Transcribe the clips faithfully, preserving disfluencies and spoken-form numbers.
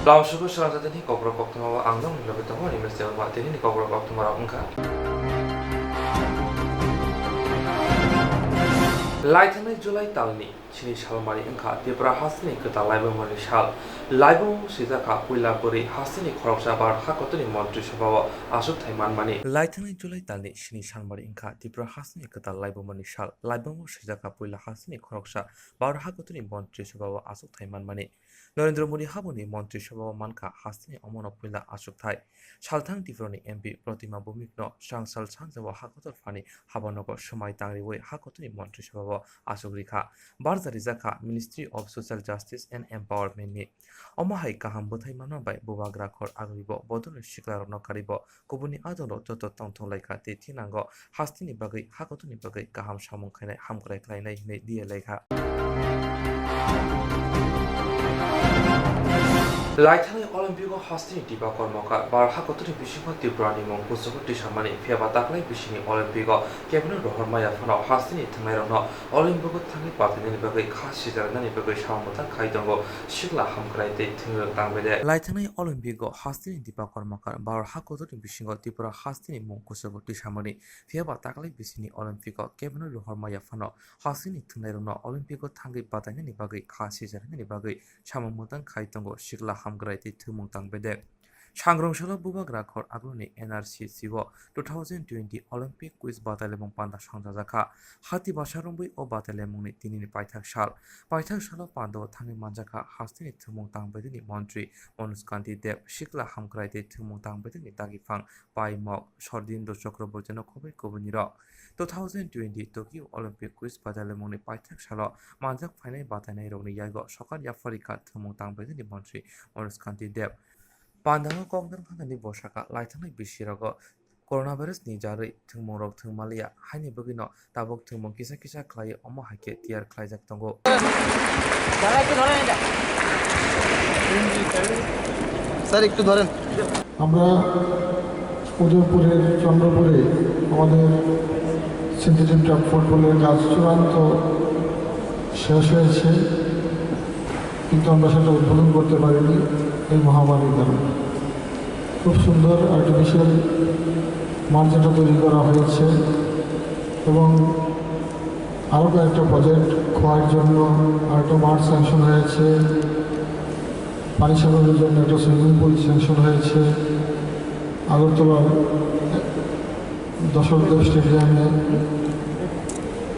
Lamsugo srangjaknai kokrok koktwma o ang nokni logi tongo, ani mese ba tini ni kokrok koktwma rok wngkha. Laithangnai July talni sini salmari wngkha Tripura hasteni kwtal laibumani sal. Laibumao swijak kha puila bwrwi hasteni khoroksa Bharat hakotorni Montri Sabhao achukthai manmani. Laithangnai July talni sini salmari wngkha Tripura hasteni kwtal laibumani sal. Laibumao swijak kha puila hasteni khoroksa Bharat hakotorni Montri Sabhao achukthai manmani. Narendra Modi haboni Montri Sabhao mankha hasteni omono puila achukthai. Salthang Tripurani M P Protima Bhowmikno srangsal sanjao hakotor phani habanogo swmai tangriwi hakotorni Montri Sabhao achuk rikha. Barja rijakha Ministry of Social Justice and Empowerment ni. Omo hai kaham bwthai manma bai bubagra khor agribo bodolni siklarokno karibo kubuni adongrok joto tongthok laikha tei thinango hasteni bagwi hakotorni bagwi kaham samung khainai hamkrai khlainai hwnwi D A laikha. Laithangnai Olympic o hasteni Dipakor Mokar Bharat hakotorni bisingo Tripura ni mung kuchugo tisamani, phiyaba taklai bisini Olympic o kebengno rohor maya phano hasteni thwngnairokno Olympic o thangwi batainani bagwi kha sijarnani bagwi samung mwthang khai tongo sikla hamkrai tei thwngwi tang bedek. Laithangnai Olympic o hasteni Dipakor Mokar Bharat hakotorni bisingo Tripura hasteni mung kuchugo tisamani, phiyaba taklai bisini Olympic o kebengno rohor maya phano hasteni thwngnairokno Olympic o thangwi batainani bagwi kha sijarnani bagwi samung mwthang khai tongo sikla hamkrai tei thwngmung tang bedek. Sangrong salo bubagra khor agroni N R C C o two thousand twenty Olympic Quiz batailaimung panda songchajakha. Hati basa romwi o batailaimungni tinini paithak sal. Paithak salo pandao thangwi manjakha hasteni thwngmung tang bedekni montri Manoj Kanti Deb, sikla hamkrai tei thwngmung tang bedekni dagiphang Paimok Sordindro Chakrabortino khobwi kubunirok. Two thousand twenty Tokyo Olympic Quiz batailaimungni paithak salo manjak phainai batainairokni yago sokar yapharikha thwngmung tang bedekni montri Manoj Kanti Deb. Pandao kokdal khanani bwsakha laithangnai bisirogo coronavirus ni jarwi thwngmungrok thwng maliya, haini bagwino tabuk thwngmung kisa kisa khlaiwi omo hai khe tiyar khlaijak tongo. Sir, একটু ধরেন। আমরা উদয়পুরের চন্দ্রপুরে আমাদের synthetic turf ফুটবলের কাজ চূড়ান্ত শেষ হয়েছে, কিন্তু আমরা সেটা উদ্বোধন করতে পারিনি এই মহামারীর কারণে। খুব সুন্দর আর্টিফিশিয়াল মাঠ যেটা তৈরি করা হয়েছে এবং আরও কয়েকটা প্রজেক্ট খোয়ার জন্য আরেকটা মাঠ স্যাংশন হয়েছে, পানি সাগরের জন্য একটা সুইমিং পুল স্যাংশন হয়েছে, আগরতলার দশরথদেব স্টেডিয়ামে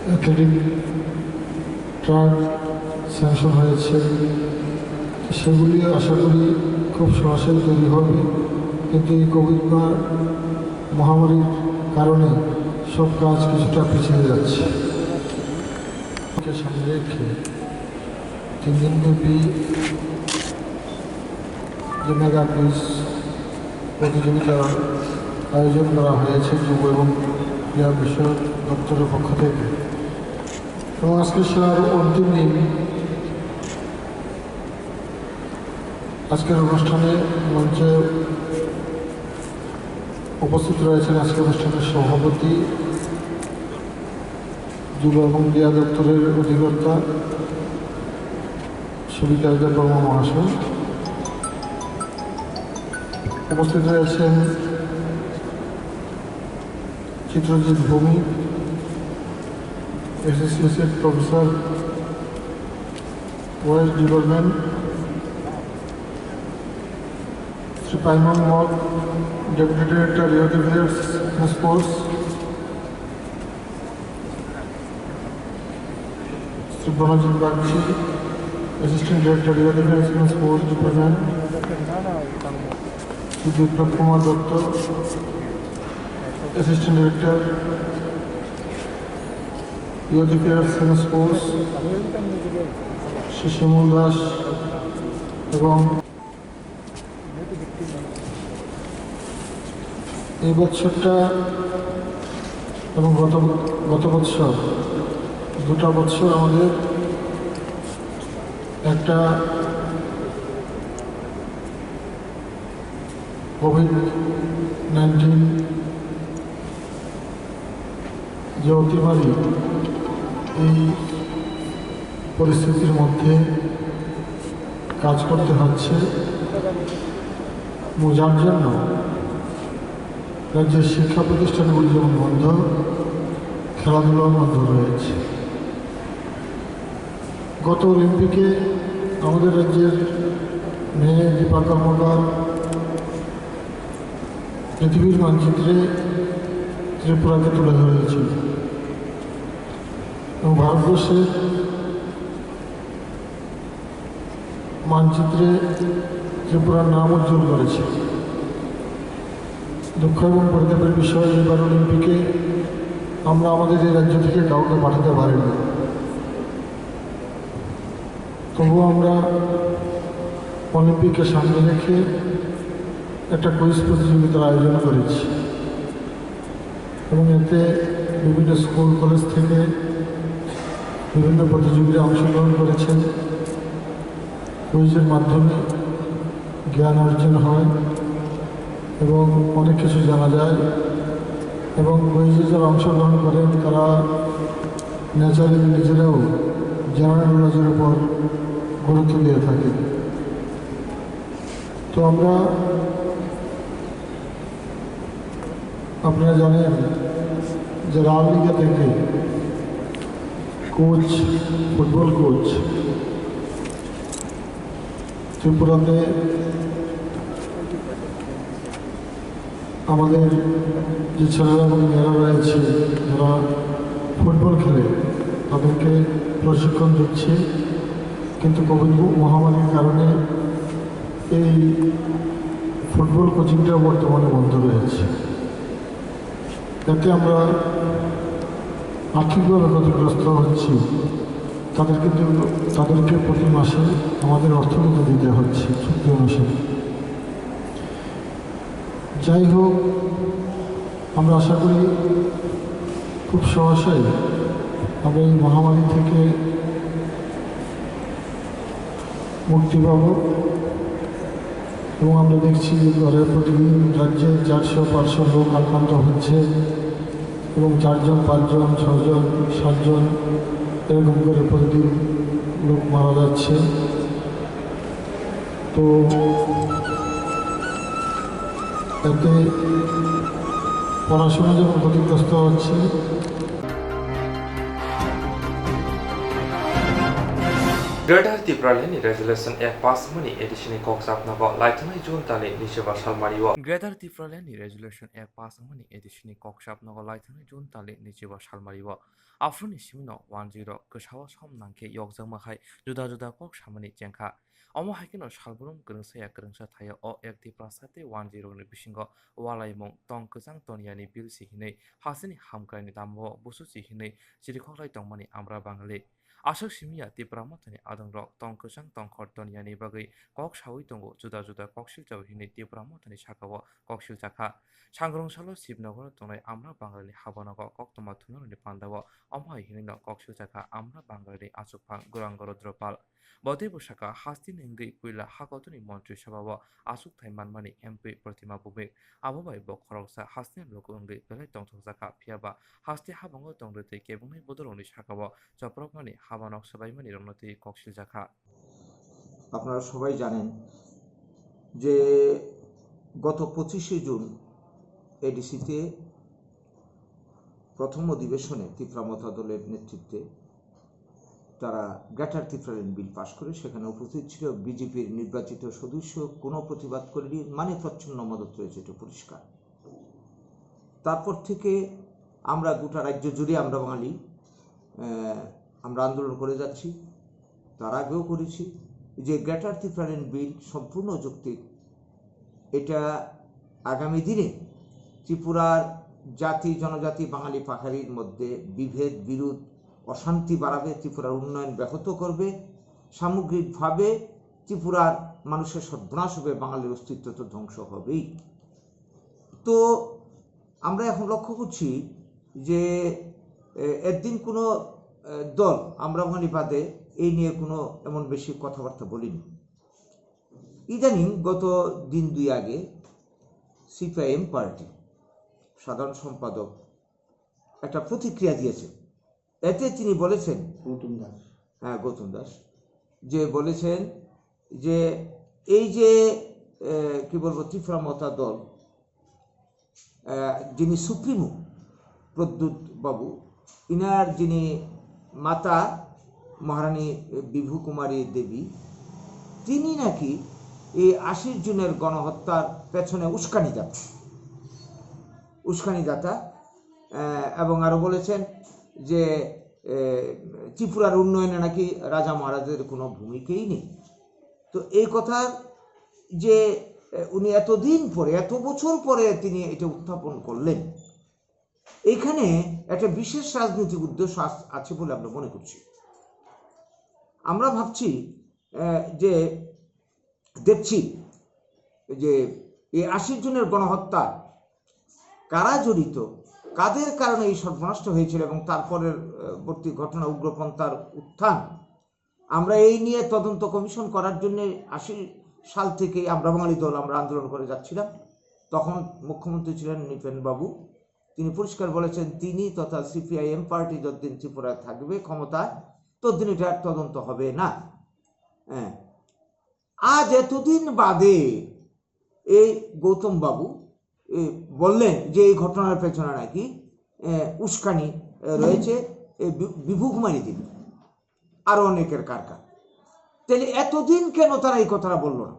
অ্যাথলেটিক ট্র্যাক স্যাংশন হয়েছে। সেগুলি আশা করি খুব সহজেই তৈরি হবে, কিন্তু এই কোভিড মহামারীর কারণে সব কাজ কিছুটা পিছিয়ে যাচ্ছে। সামনে রেখে তিন দিনব্যাপী যে মেগা কুইজ প্রতিযোগিতা আয়োজন করা হয়েছে যুব এবং ক্রীড়া বিষয়ক দপ্তরের পক্ষ থেকে। এবং আজকে সে আরও অন্তিম দিন। আজকের অনুষ্ঠানে মঞ্চে উপস্থিত রয়েছেন আজকের অনুষ্ঠানের সভাপতি, যুব এবং ক্রীড়া দপ্তরের অধিকর্তা সুবিকাশ দেববর্মা মহাশয়। উপস্থিত রয়েছেন Chitrajit Bhowmik, associate professor, west department, Shri Paimon Mog, deputy director, youth affairs and sports, Shri Pranajit Bagchi, assistant director, youth affairs and sports department, Shri Biplab Kumar Dutta, assistant director, youth affairs and sports, Shri Shimul Das এবং এই বছরটা এবং গত, গত বছর, দুটা বছর আমাদের একটা কোভিড নাইন্টিন যে অতিমারী, এই পরিস্থিতির মধ্যে কাজ করতে হচ্ছে। এবং যার জন্য রাজ্যের শিক্ষা প্রতিষ্ঠানগুলি যেমন বন্ধ, খেলাধুলাও বন্ধ রয়েছে। গত অলিম্পিকে আমাদের রাজ্যের মেয়ে দীপা কর্মকার পৃথিবীর মানচিত্রে ত্রিপুরাকে তুলে ধরেছিল এবং ভারতবর্ষের মানচিত্রে ত্রিপুরার নাম উজ্জ্বল করেছে। দুঃখ এবং পরিতাপের বিষয়, এইবার অলিম্পিকে আমরা আমাদের এই রাজ্য থেকে কাউকে পাঠাতে পারিনি। তবুও আমরা অলিম্পিককে সামনে রেখে একটা কুইজ প্রতিযোগিতার আয়োজন করেছি এবং এতে বিভিন্ন স্কুল কলেজ থেকে বিভিন্ন প্রতিযোগীরা অংশগ্রহণ করেছেন। কুইজের মাধ্যমে জ্ঞান অর্জন হয় এবং অনেক কিছু জানা যায়। এবং কুইজে যারা অংশগ্রহণ করেন, তারা ন্যাচারালি নিজেরাও জেনারেল নলেজের উপর গুরুত্ব দিয়ে থাকে। তো আমরা, আপনারা জানেন যে লাল লিগা থেকে কোচ, ফুটবল কোচ ত্রিপুরাতে আমাদের যে ছেলেরা এবং মেয়েরা রয়েছে, যারা ফুটবল খেলে, তাদেরকে প্রশিক্ষণ দিচ্ছে। কিন্তু কোভিড মহামারীর কারণে এই ফুটবল কোচিংটা বর্তমানে বন্ধ রয়েছে। এতে আমরা আর্থিকভাবে ক্ষতিগ্রস্ত হচ্ছি। তাদের কিন্তু, তাদেরকে প্রতি মাসে আমাদের অর্থ কিন্তু দিতে হচ্ছে চুক্তি অনুসারে। যাই হোক, আমরা আশা করি খুব সহসাই আমরা এই মহামারী থেকে মুক্তি পাব। এবং আমরা দেখছি যে ঘরে প্রতিদিন রাজ্যে চারশো পাঁচশো লোক আক্রান্ত হচ্ছে এবং চারজন, পাঁচজন, ছজন, সাতজন এরকম করে প্রতিদিন লোক মারা যাচ্ছে। তো এতে পড়াশোনা যেমন ক্ষতিগ্রস্ত হচ্ছে। Greater Tipraland ni resolution act pass wngmani A D C ni kok chapnogo laithanai June talni nichiba salmario. Greater Tipraland ni resolution act pass wngmani A D C ni kok chapnogo laithanai June talni nichiba salmario. Aphuru ni simi no one zero kwsao som nangkhe yokjakma hai juda juda kok samani chengkha. Omo hai kheno salbrum kwrwngsa ya kwrwngsa thaio o ek Tiprasa tei one zero ni bisingo walaimung tong kwchang toniya ni bill si hinwi hasteni hamkrai ni damo busu si hinwi chirikhok lai tongmani Amra Bangali. Aswk simi ya Tipra Mothani adongrok tong kwchang tongkhor toniya ni bagwi kok sawi tongo, juda juda kok silchao hinwi Tipra Mothani sakao kok silchakha. Sangrong salo Sibnogoro tongnai Amra Bangali ni habanogo koktwma thumnarokni pandao omo hai hinwi no kok silchakha Amra Bangali ni achukphang Gurang Gorodropal. Bo teibo saka, hasteni wngwi puila hakotoni montri sabao achukthai manmani M P Protima Bhumik. Abo bai bo khoroksa hasteni luku wngwi belai tongthokjakha, phiyaba haste habango tongri tei kebengwi bodolrokni sakao chopropmani habanok swbaimani rokno twi kok siljakha. আপনারা সবাই জানেন যে গত পঁচিশে জুন এডিসিতে প্রথম অধিবেশনে তিপ্রা মথা দলের নেতৃত্বে তারা গ্রেটার তিপ্রাল্যান্ড বিল পাশ করে সেখানে উপস্থিত ছিল বিজেপির নির্বাচিত সদস্য, কোনো প্রতিবাদ করেনি, মানে প্রচ্ছন্ন মদত রয়েছে, এটা পরিষ্কার। তারপর থেকে আমরা গোটা রাজ্য জুড়ে আমরা বাঙালি, আহ, আমরা আন্দোলন করে যাচ্ছি, তার আগেও করেছি, যে গ্রেটার তিপ্রাল্যান্ড বিল সম্পূর্ণ যৌক্তিক। এটা আগামী দিনে ত্রিপুরার জাতি, জনজাতি, বাঙালি, পাহাড়ির মধ্যে বিভেদ, বিরোধ, অশান্তি বাড়াবে, ত্রিপুরার উন্নয়ন ব্যাহত করবে, সামগ্রিকভাবে ত্রিপুরার মানুষের সর্বনাশ হবে, বাঙালির অস্তিত্ব তো ধ্বংস হবেই। তো আমরা এখন লক্ষ্য করছি যে, এ, একদিন কোনো, এ, দল আমরা বাঙালি বাদে এই নিয়ে কোনো এমন বেশি কথাবার্তা বলিনি। ইদানিং গত দিন দুই আগে সিপিআইএম পার্টি সাধারণ সম্পাদক একটা প্রতিক্রিয়া দিয়েছেন। এতে তিনি বলেছেন, গৌতম দাস। হ্যাঁ, গৌতম দাস, যে বলেছেন যে এই যে কি বলবো, ত্রিপুরা মথা দল, যিনি সুপ্রিমো প্রদ্যুৎ বাবু, ইনার যিনি মাতা মহারানী বিভু কুমারী দেবী, তিনি নাকি এই আশির জনের গণহত্যার পেছনে উস্কানিদাতা উস্কানিদাতা এবং আরও বলেছেন যে ত্রিপুরার উন্নয়নে নাকি রাজা মহারাজাদের কোনো ভূমিকাই নেই। তো এই কথার যে উনি এতদিন পরে, এত বছর পরে তিনি এটা উত্থাপন করলেন, এখানে একটা বিশেষ রাজনৈতিক উদ্দেশ্য আছে বলে আমরা মনে করছি। আমরা ভাবছি যে দেখছি যে এই আশি জনের গণহত্যা কারা জড়িত, কাদের কারণে এই সর্বনষ্ট হয়েছিল এবং তারপরের বর্তী ঘটনা, উগ্রপন্থার উত্থান, আমরা এই নিয়ে তদন্ত কমিশন করার জন্য আশি সাল থেকে আমরা বাঙালি দল আমরা আন্দোলন করে যাচ্ছিলাম। তখন মুখ্যমন্ত্রী ছিলেন নৃপেন বাবু। তিনি পরিষ্কার বলেছেন, তিনি তথা সিপিআইএম পার্টি যতদিন ত্রিপুরায় থাকবে ক্ষমতায়, ততদিন এটার তদন্ত হবে না। হ্যাঁ, আজ এতদিন বাদে এই গৌতম বাবু বললেন যে এই ঘটনার পেছনে নাকি উস্কানি রয়েছে বিভু কুমারী দেবী, আরো অনেকের কারকার। তাহলে এতদিন কেন তারা এই কথাটা বলল না?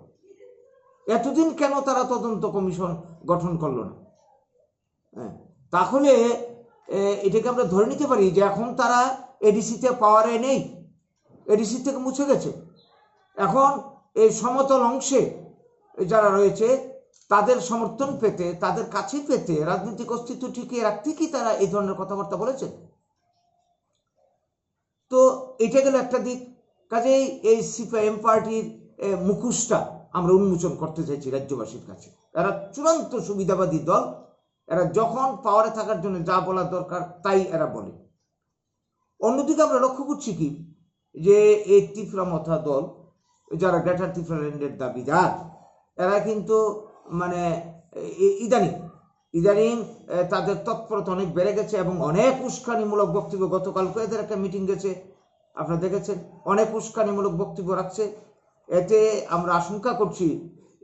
এতদিন কেন তারা তদন্ত কমিশন গঠন করলো না? হ্যাঁ, তাহলে এটাকে আমরা ধরে নিতে পারি যে এখন তারা এডিসিতে পাওয়ারে নেই, এডিসি থেকে মুছে গেছে। এখন এই সমতল অংশে যারা রয়েছে তাদের সমর্থন পেতে, তাদের কাছে পেতে, রাজনৈতিক অস্তিত্ব টিকিয়ে রাখতে কি তারা এই ধরনের কথাবার্তা বলেছে? তো এটা গেল একটা দিক। কাজেই এই সিপিআইএম পার্টির মুখোশটা আমরা উন্মোচন করতে চাইছি রাজ্যবাসীর কাছে। এরা চূড়ান্ত সুবিধাবাদী দল। এরা যখন পাওয়ারে থাকার জন্য যা বলা দরকার তাই এরা বলে। অন্যদিকে আমরা লক্ষ্য করছি কি যে এই ত্রিপুরা মথা দল, যারা গ্রেটার ত্রিপুরা ল্যান্ডের দাবিদার, এরা কিন্তু মানে ইদানিং ইদানিং তাদের তৎপরতা অনেক বেড়ে গেছে এবং অনেক উস্কানিমূলক বক্তব্য, গতকালকে এদের একটা মিটিং গেছে, আপনারা দেখেছেন, অনেক উস্কানিমূলক বক্তব্য রাখছে। এতে আমরা আশঙ্কা করছি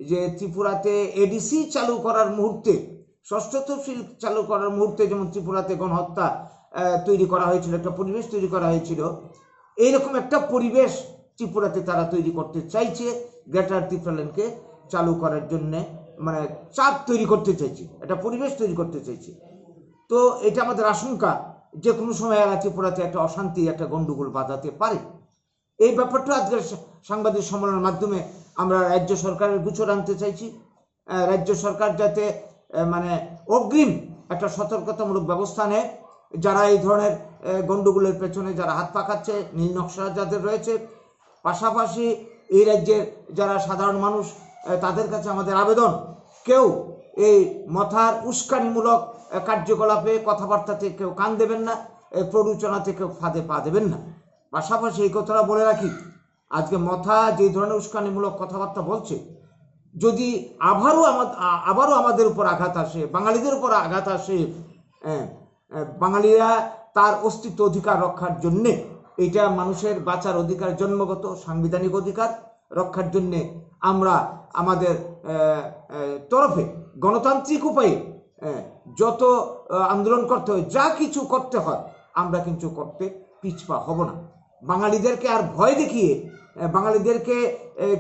যে ত্রিপুরাতে এডিসি চালু করার মুহূর্তে, ষষ্ঠ তফসিল চালু করার মুহূর্তে যেমন ত্রিপুরাতে গণহত্যা তৈরি করা হয়েছিল, একটা পরিবেশ তৈরি করা হয়েছিল, এইরকম একটা পরিবেশ ত্রিপুরাতে তারা তৈরি করতে চাইছে, গ্রেটার ত্রিপুরাল্যান্ডকে চালু করার জন্য মানে চাপ তৈরি করতে চাইছে, একটা পরিবেশ তৈরি করতে চাইছে। তো এটা আমাদের আশঙ্কা, যে কোনো সময় এরা ত্রিপুরাতে একটা অশান্তি, একটা গণ্ডগোল বাঁধাতে পারে। এই ব্যাপারটা আজকের সাংবাদিক সম্মেলনের মাধ্যমে আমরা রাজ্য সরকারের গোচর আনতে চাইছি। রাজ্য সরকার যাতে মানে অগ্রিম একটা সতর্কতামূলক ব্যবস্থা নেয়, যারা এই ধরনের গণ্ডগোলের পেছনে যারা হাত পাকাচ্ছে, নীল নকশা যাদের রয়েছে। পাশাপাশি এই রাজ্যের যারা সাধারণ মানুষ, তাদের কাছে আমাদের আবেদন, কেউ এই মথার উস্কানিমূলক কার্যকলাপে, কথাবার্তাতে কেউ কান দেবেন না, প্ররোচনাতে কেউ ফাঁদে পা দেবেন না। পাশাপাশি এই কথাটা বলে রাখি, আজকে মথা যে ধরনের উস্কানিমূলক কথাবার্তা বলছে, যদি আবারও আমাদের আবারও আমাদের উপর আঘাত আসে, বাঙালিদের উপর আঘাত আসে, বাঙালিরা তার অস্তিত্ব অধিকার রক্ষার জন্যে, এটা মানুষের বাঁচার অধিকার, জন্মগত সাংবিধানিক অধিকার রক্ষার জন্যে আমরা আমাদের তরফে গণতান্ত্রিক উপায়ে যত আন্দোলন করতে হয়, যা কিছু করতে হয়, আমরা কিন্তু করতে পিছপা হব না। বাঙালিদেরকে আর ভয় দেখিয়ে বাঙালিদেরকে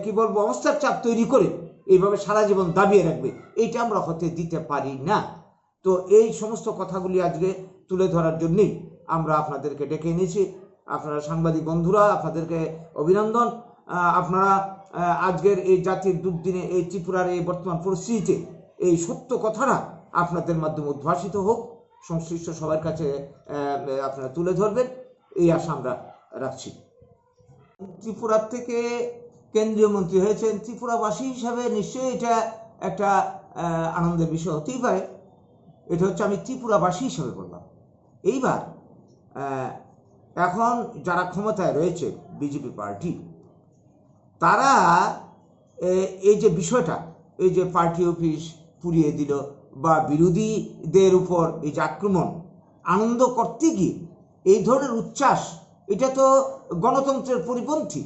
কি বলবো, অবস্থার চাপ তৈরি করে এইভাবে সারা জীবন দাবিয়ে রাখবে, এইটা আমরা হতে দিতে পারি না। তো এই সমস্ত কথাগুলি আজকে তুলে ধরার জন্যই আমরা আপনাদেরকে ডেকে এনেছি। আপনারা সাংবাদিক বন্ধুরা, আপনাদেরকে অভিনন্দন। আপনারা আজকের এই জাতির দুর্দিনে, এই ত্রিপুরার এই বর্তমান পরিস্থিতিতে এই সত্য কথাটা আপনাদের মাধ্যমে উদ্ভাসিত হোক, সংশ্লিষ্ট সবার কাছে আপনারা তুলে ধরবেন, এই আশা আমরা রাখছি। ত্রিপুরা থেকে কেন্দ্রীয় মন্ত্রী হয়েছেন, ত্রিপুরাবাসী হিসাবে নিশ্চয়ই এটা একটা আনন্দের বিষয় হতেই পারে। এটা হচ্ছে আমি ত্রিপুরাবাসী হিসাবে বললাম। এইবার এখন যারা ক্ষমতায় রয়েছে, বিজেপি পার্টি, তারা এই যে বিষয়টা, এই যে পার্টি অফিস পুড়িয়ে দিল বা বিরোধীদের উপর এই যে আক্রমণ, আনন্দ করতে গিয়ে এই ধরনের উচ্ছ্বাস, এটা তো গণতন্ত্রের পরিপন্থী।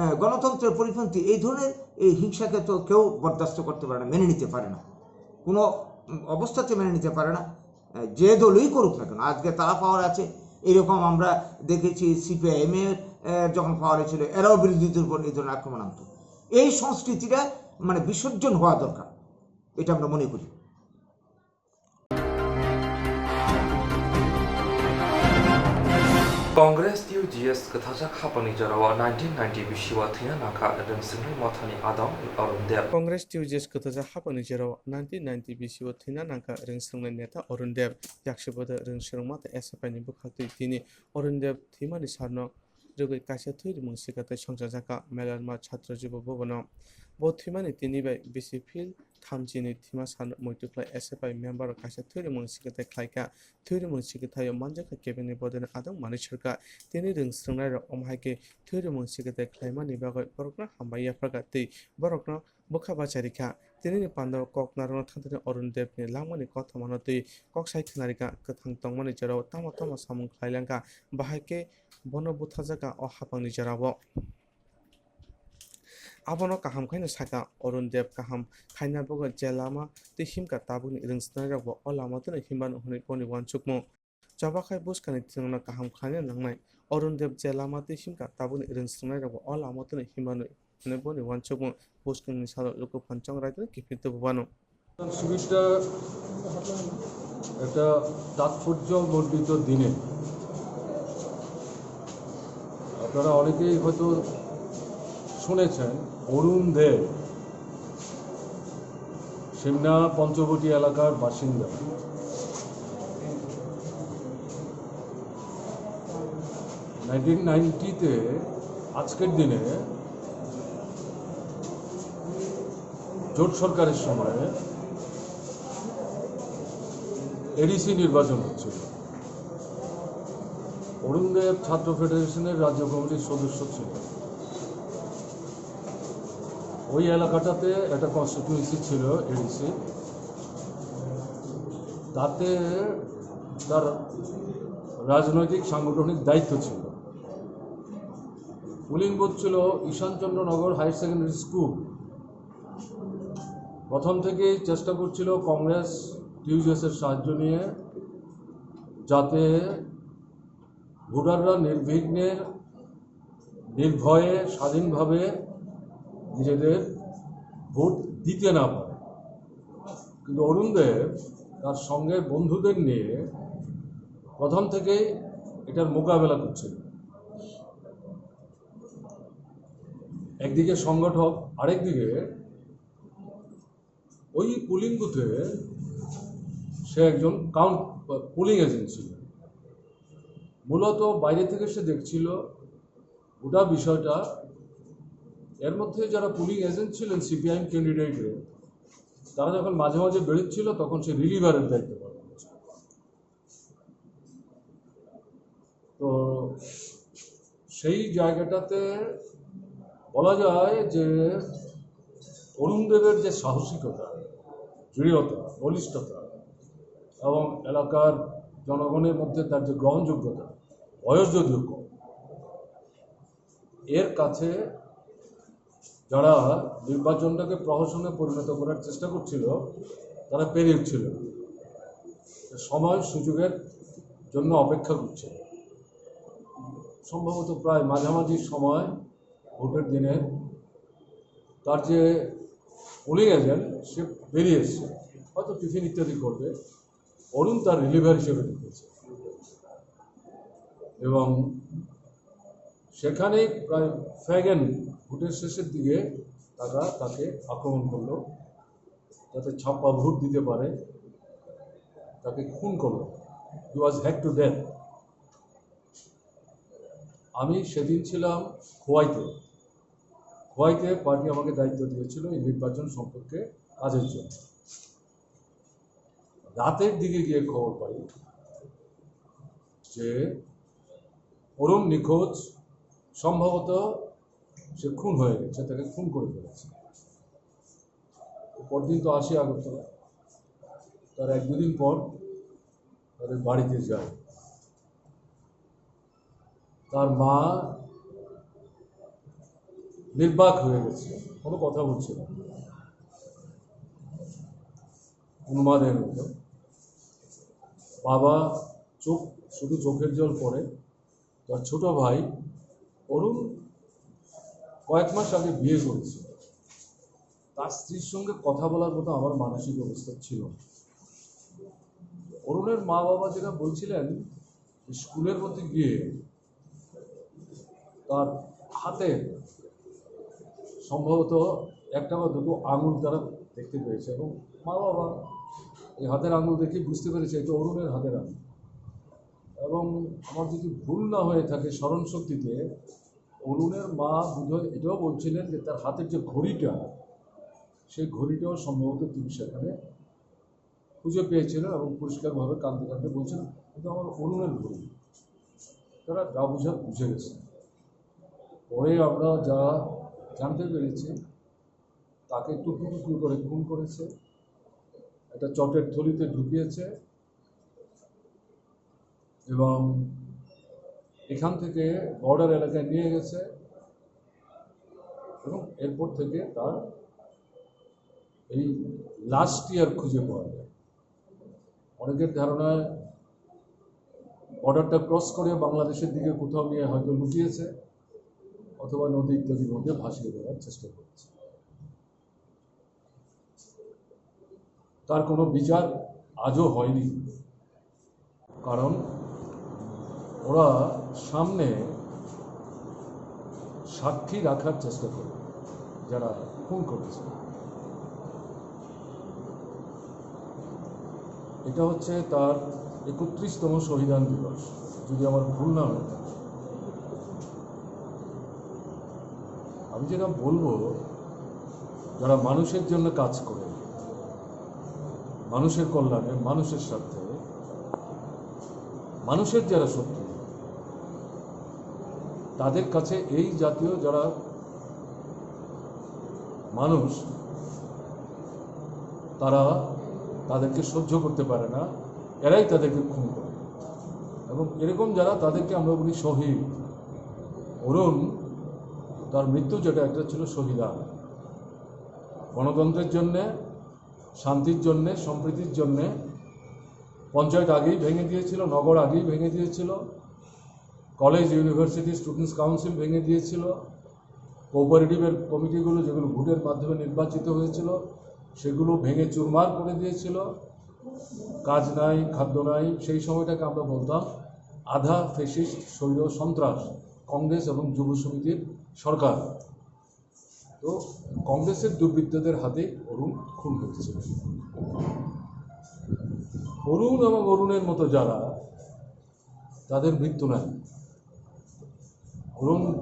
আহ, গণতন্ত্রের পরিপন্থী এই ধরনের এই হিংসাকে তো কেউ বরদাস্ত করতে পারে না, মেনে নিতে পারে না, কোনো অবস্থাতে মেনে নিতে পারে না। আহ, যে দলই করুক না কেন, আজকে তারা পাওয়ার আছে, এরকম আমরা দেখেছি সিপিআইএম এর আহ, যখন পাওয়ারে ছিল, এরাও বিরোধীদের উপর এই ধরনের আক্রমণ আনতো। এই সংস্কৃতিটা মানে বিসর্জন হওয়া দরকার, এটা আমরা মনে করি। Congress T U G S kwthajak hapangni jorao nineteen ninety bisio thwina nangkha rwngswngnai mothani adong Arun Deb. Congress T U G S kwthajak hapangni jorao nineteen ninety bisio thwina nangkha rwngswngnai neta Arun Deb. Yaksubada rwngswrwngma tei S F I ni bwkhaktwi tini Arun Deb thwimani sarno rwgwi kaisa thwi rimung sikha tei songchajakha Myanmar chhatra jibo bobono. Bo thwimani tini bai bisi phil thamchini thwima sano muitu khlai S F I member rok kaisa thwi rimung sikha tei khlaikha. Thwi rimung sikha thaio manjakha kebengni bodolni adong manwi sarkha. Tini rwngswrwngnairok omo hai khe thwi rimung sikha tei khlaimani bagwi borokno hambai yapharkha tei borokno bwkha bacharikha. Tinini pandao kok narwkna thangthani Arun Debni langmani kothomano twi kok sai khwnarikha, kwthang tongmani jorao tamo tamo samung khlailangkha, bahai khe bono butharjakha o hapangni jorao. Abono kaham khaino sakha, Arun Deb kaham khaina bagwi je lama tei himkha tabukni rwngswrwngnairokbo o lama twino himphano hwnwi boni uansukmung. Choba khai bwskangni thwngno kaham khlaina nangnai. Arun Deb je lama twi himkha tabukni rwngswrwngnairokbo o lama twino himphano hwnwi boni uansukmung. Bwskangni salo luku phan chongraitwino kiphil tubu uanw. সুবিধা একটা তাৎপর্য মণ্ডিত দিনে আপনারা অনেকেই হয়তো শুনেছেন অরুণ দেব সিমনা পঞ্চবটি এলাকার বাসিন্দা। নাইনটিন নাইনটিতে আজকের দিনে জোট সরকারের সময় এডিসি নির্বাচন হচ্ছিল। অরুণ দেব ছাত্র ফেডারেশনের রাজ্য কমিটির সদস্য ছিল। ওই এলাকাটাতে একটা কনস্টিটিউয়েন্সি ছিল এডিসি, তাতে তার রাজনৈতিক সাংগঠনিক দায়িত্ব ছিল। পোলিং বুথ ছিল ঈশানচন্দ্রনগর হায়ার সেকেন্ডারি স্কুল। প্রথম থেকেই চেষ্টা করছিল কংগ্রেস টিউজিএসের সাহায্য নিয়ে, যাতে ভোটাররা নির্বিঘ্নে, নির্ভয়ে, স্বাধীনভাবে নিজেদের ভোট দিতে না পারে। কিন্তু অরুণ দেব তার সঙ্গে বন্ধুদের নিয়ে প্রথম থেকেই এটার মোকাবেলা করছিলেন। একদিকে সংগঠক, আরেকদিকে ওই পোলিং বুথে সে একজন কাউন্ট, পোলিং এজেন্ট ছিল। মূলত বাইরে থেকে সে দেখছিল গোটা বিষয়টা। এর মধ্যে যারা পোলিং এজেন্ট ছিলেন সিপিআইএম ক্যান্ডিডেটের, তারা যখন মাঝে মাঝে বেরোচ্ছিল, তখন সে রিলিভারের দায়িত্ব পালন করছিল। তো সেই জায়গাটাতে বলা যায় যে অরুণ দেবের যে সাহসিকতা, দৃঢ়তা, বলিষ্ঠতা এবং এলাকার জনগণের মধ্যে তার যে গ্রহণযোগ্যতা, বয়স যদিও কম, এর কাছে যারা নির্বাচনটাকে প্রহসনে পরিণত করার চেষ্টা করছিল, তারা পেরে উঠছিল না। সময় সুযোগের জন্য অপেক্ষা করছিল। সম্ভবত প্রায় মাঝামাঝি সময় ভোটের দিনে তার যে পোলিং এজেন্ট, সে বেরিয়ে এসছে, হয়তো টিফিন ইত্যাদি করবে। অরুণ তার রিলিভার হিসেবে ঢুকেছে এবং সেখানেই প্রায় ফ্যাগ এন্ড ভোটের শেষের দিকে তারা তাকে আক্রমণ করলো, যাতে ছাপ্পা ভোট দিতে পারে, তাকে খুন করলো। He was hacked to death. আমি সেদিন ছিলাম খোয়াইতে। খোয়াইতে পার্টি আমাকে দায়িত্ব দিয়েছিল এই নির্বাচন সম্পর্কে কাজের জন্য। রাতের দিকে গিয়ে খবর পাই যে অরুণ নিখোঁজ, সম্ভবত সে খুন হয়ে গেছে, তাকে খুন করে ফেলেছে। পরদিন তো আসি আগরতলা, তার এক দুদিন পর তাদের বাড়িতে যাই। তার মা নির্বাক হয়ে গেছে, কোনো কথা বলছে না। উন্মাদের মতো। বাবা চোখ, শুধু চোখের জল পড়ে। তার ছোট ভাই অরুণ কয়েক মাস আগে বিয়ে করেছে। তার স্ত্রীর সঙ্গে কথা বলার মতো আমার মানসিক অবস্থা ছিল না। অরুণের মা বাবা যেটা বলছিলেন, স্কুলের মধ্যে গিয়ে তার হাতে সম্ভবত একটা বা দুটো আঙুল তারা দেখতে পেয়েছে, এবং মা বাবা এই হাতের আঙুল দেখে বুঝতে পেরেছে এটা অরুণের হাতের আঙুল। এবং আমার যদি ভুল না হয়ে থাকে স্মরণ শক্তিতে, অরুণের মা বোধহয় এটাও বলছিলেন যে তার হাতের যে ঘড়িটা, সেই ঘড়িটাও সম্ভবত তিনি সেখানে খুঁজে পেয়েছিলেন এবং পরিষ্কারভাবে কাঁদতে কাঁদতে বলছিলেন, "এটা আমার অরুণের ঘড়ি।" তারা যা বুঝার বুঝে গেছে। পরে আমরা যা জানতে পেরেছি, তাকে টুকরো টুকরো করে খুন করেছে, একটা চটের থলিতে ঢুকিয়েছে এবং এখান থেকে বর্ডার এলাকায় নিয়ে গেছে এবং এরপর থেকে তার এই লাশটি আর খুঁজে পাওয়া যায়। অনেকের ধারণা বর্ডারটা ক্রস করে বাংলাদেশের দিকে কোথাও গিয়ে হয়তো লুকিয়েছে অথবা নদী ইত্যাদির মধ্যে ভাসিয়ে দেওয়ার চেষ্টা করেছে। তার কোনো বিচার আজও হয়নি, কারণ ওরা সামনে সাক্ষী রাখার চেষ্টা করে যারা খুন করেছে। এটা হচ্ছে তার একত্রিশতম শহীদান দিবস, যদি আমার ভুল না হয়। আমি যেটা বলবো, যারা মানুষের জন্য কাজ করে, মানুষের কল্যাণে, মানুষের স্বার্থে, মানুষের যারা শত্রু, তাদের কাছে এই জাতীয় যারা মানুষ, তারা তাদেরকে সহ্য করতে পারে না, এরাই তাদেরকে খুন করে। এবং এরকম যারা, তাদেরকে আমরা বলি শহীদ। অরুণ, তার মৃত্যু যেটা, একটা ছিল শহীদান। গণতন্ত্রের জন্যে, শান্তির জন্যে, সম্প্রীতির জন্যে পঞ্চায়েত আগেই ভেঙে দিয়েছিল, নগর আগেই ভেঙে দিয়েছিল, কলেজ, ইউনিভার্সিটি, স্টুডেন্টস কাউন্সিল ভেঙে দিয়েছিল, কোঅপারেটিভের কমিটিগুলো যেগুলো ভোটের মাধ্যমে নির্বাচিত হয়েছিল সেগুলো ভেঙে চুরমার করে দিয়েছিল। কাজ নাই, খাদ্য নাই, সেই সময়টাকে আমরা বলতাম আধা ফ্যাসিস্ট স্বৈর সন্ত্রাস, কংগ্রেস এবং যুব সমিতির সরকার। তো কংগ্রেসের দুর্বৃত্তদের হাতে অরুণ খুন হয়েছিল। অরুণ এবং অরুণের মতো যারা, তাদের মৃত্যু নাই। অরুণ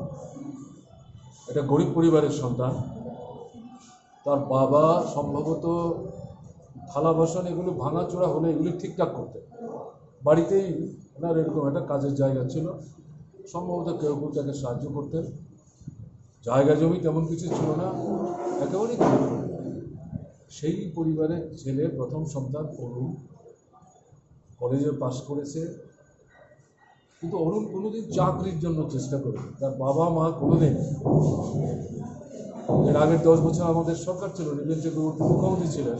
একটা গরিব পরিবারের সন্তান। তার বাবা সম্ভবত থালা বাসন এগুলো ভাঙাচোরা হলে এগুলি ঠিকঠাক করতেন। বাড়িতেই ওনার এরকম একটা কাজের জায়গা ছিল, সম্ভবত কেউ কেউ তাকে সাহায্য করতেন। জায়গা জমি তেমন কিছু ছিল না, একেবারেই গরিব পরিবার। সেই পরিবারের ছেলে, প্রথম সন্তান অরুণ, কলেজে পাশ করেছে, কিন্তু অরুণ কোনোদিন চাকরির জন্য চেষ্টা করেনি। তার বাবা মা কোনোদিন, এর আগের দশ বছর আমাদের সরকার ছিল, নবীন চক্রবর্তী মুখ্যমন্ত্রী ছিলেন,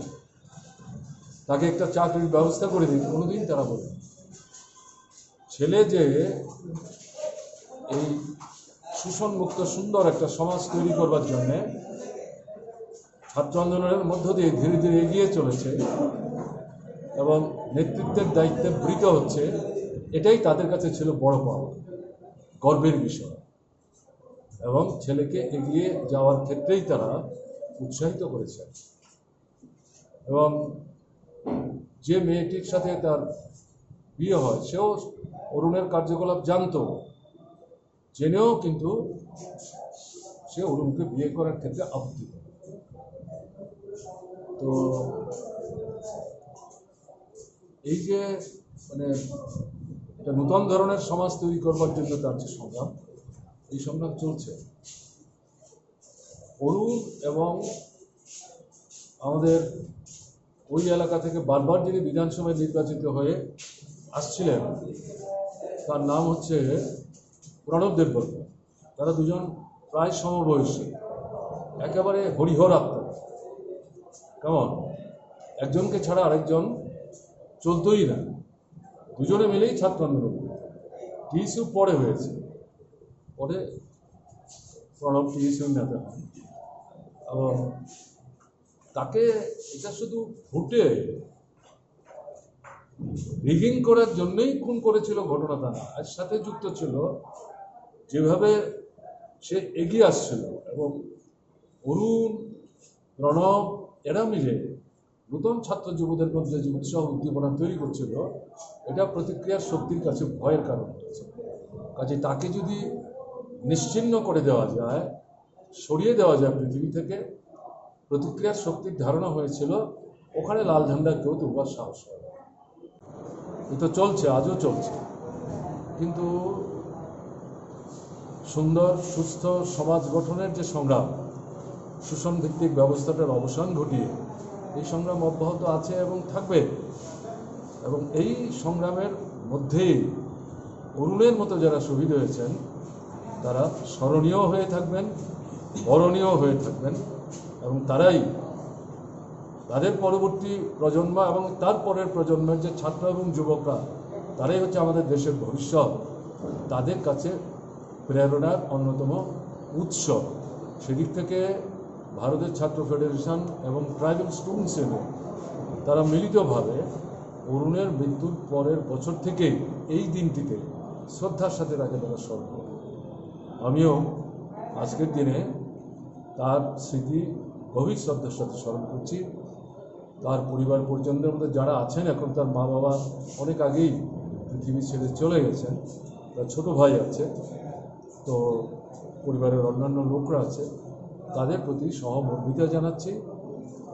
তাকে একটা চাকরির ব্যবস্থা করে দিন, কোনোদিন তারা বলেনি। ছেলে যে এই শোষণমুক্ত সুন্দর একটা সমাজ তৈরি করবার জন্যে ছাত্র আন্দোলনের মধ্য দিয়ে ধীরে ধীরে এগিয়ে চলেছে এবং নেতৃত্বের দায়িত্বে বৃত হচ্ছে, এটাই তাদের কাছে ছিল বড় পাওয়া, গর্বের বিষয়। এবং ছেলেকে এগিয়ে যাওয়ার ক্ষেত্রেই তারা উৎসাহিত করেছে। এবং যে মেয়েটির সাথে তার বিয়ে হয়, সেও অরুণের কার্যকলাপ জানতো, জেনেও কিন্তু সে অরুণকে বিয়ে করার ক্ষেত্রে আপত্তি করে। তো এই যে, মানে, একটা নতুন ধরনের সমাজ তৈরি করবার জন্য তার যে সংগ্রাম, এই সংগ্রাম চলছে। অরুণ এবং আমাদের ওই এলাকা থেকে বারবার যিনি বিধানসভায় নির্বাচিত হয়ে আসছিলেন, তার নাম হচ্ছে প্রণব দেববর্মা। তারা দুজন প্রায় সমবয়সী, একেবারে হরিহর আত্মা। কেমন? একজনকে ছাড়া আরেকজন চলতোই না, দুজনে মিলেই ছাত্র আন্দোলন। টিএসইউ পরে হয়েছে, পরে প্রণব টিএসইউ নেতা হন। এবং তাকে এটা শুধু ভোটে রিগিং করার জন্যই খুন করেছিল ঘটনাটা না, এর সাথে যুক্ত ছিল যেভাবে সে এগিয়ে আসছিল এবং অরুণ, প্রণব এরা মিলে নতুন ছাত্র যুবদের মধ্যে যে উৎসাহ উদ্দীপনা তৈরি করছিল, এটা প্রতিক্রিয়ার শক্তির কাছে ভয়ের কারণ হয়েছে। কাজে তাকে যদি নিশ্চিহ্ন করে দেওয়া যায়, সরিয়ে দেওয়া যায় পৃথিবী থেকে, প্রতিক্রিয়ার শক্তির ধারণা হয়েছিল ওখানে লাল ঝান্ডা কেউ তুলবার সাহস হয় না। এ তো চলছে, আজও চলছে। কিন্তু সুন্দর সুস্থ সমাজ গঠনের যে সংগ্রাম, শোষণ ভিত্তিক ব্যবস্থাটার অবসান ঘটিয়ে এই সংগ্রাম অব্যাহত আছে এবং থাকবে। এবং এই সংগ্রামের মধ্যেই অরুণের মতো যারা শহীদ হয়েছেন, তারা স্মরণীয় হয়ে থাকবেন, বরণীয় হয়ে থাকবেন। এবং তারাই, তাদের পরবর্তী প্রজন্ম এবং তার পরের প্রজন্মের যে ছাত্র এবং যুবকরা, তারাই হচ্ছে আমাদের দেশের ভবিষ্যৎ। তাদের কাছে প্রেরণার অন্যতম উৎস। সেদিক থেকে ভারতের ছাত্র ফেডারেশন এবং ট্রাইবাল স্টুডেন্টস ইউনিয়ন, তারা মিলিতভাবে অরুণের মৃত্যুর পরের বছর থেকেই এই দিনটিতে শ্রদ্ধার সাথে তাকে তারা স্মরণ করে। আমিও আজকের দিনে তার স্মৃতি গভীর শ্রদ্ধার সাথে স্মরণ করছি। তার পরিবার পরিজনদের মধ্যে যারা আছেন, এখন তার মা বাবা অনেক আগেই পৃথিবী ছেড়ে চলে গেছেন, তার ছোট ভাই আছে, তো পরিবারের অন্যান্য লোকরা আছে, তাদের প্রতি সহমর্মিতা জানাচ্ছি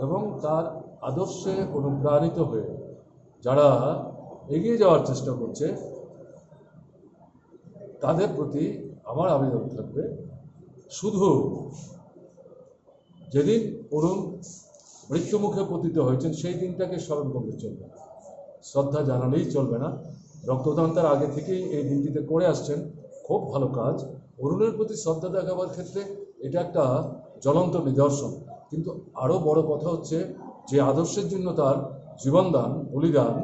এবং তার আদর্শে অনুপ্রাণিত হয়ে যারা এগিয়ে যাওয়ার চেষ্টা করছে, তাদের প্রতি আমার আবেদন থাকবে, শুধু যেদিন অরুণ মৃত্যুমুখে পতিত হয়েছেন, সেই দিনটাকে স্মরণ করলে চলবে না, শ্রদ্ধা জানালেই চলবে না। রক্তদান তার আগে থেকেই এই দিনটিতে করে আসছেন, খুব ভালো কাজ। অরুণের প্রতি শ্রদ্ধা দেখাবার ক্ষেত্রে এটা একটা জ্বলন্ত নিদর্শন। কিন্তু আরও বড় কথা হচ্ছে, যে আদর্শের জন্য তার জীবনদান, বলিদান,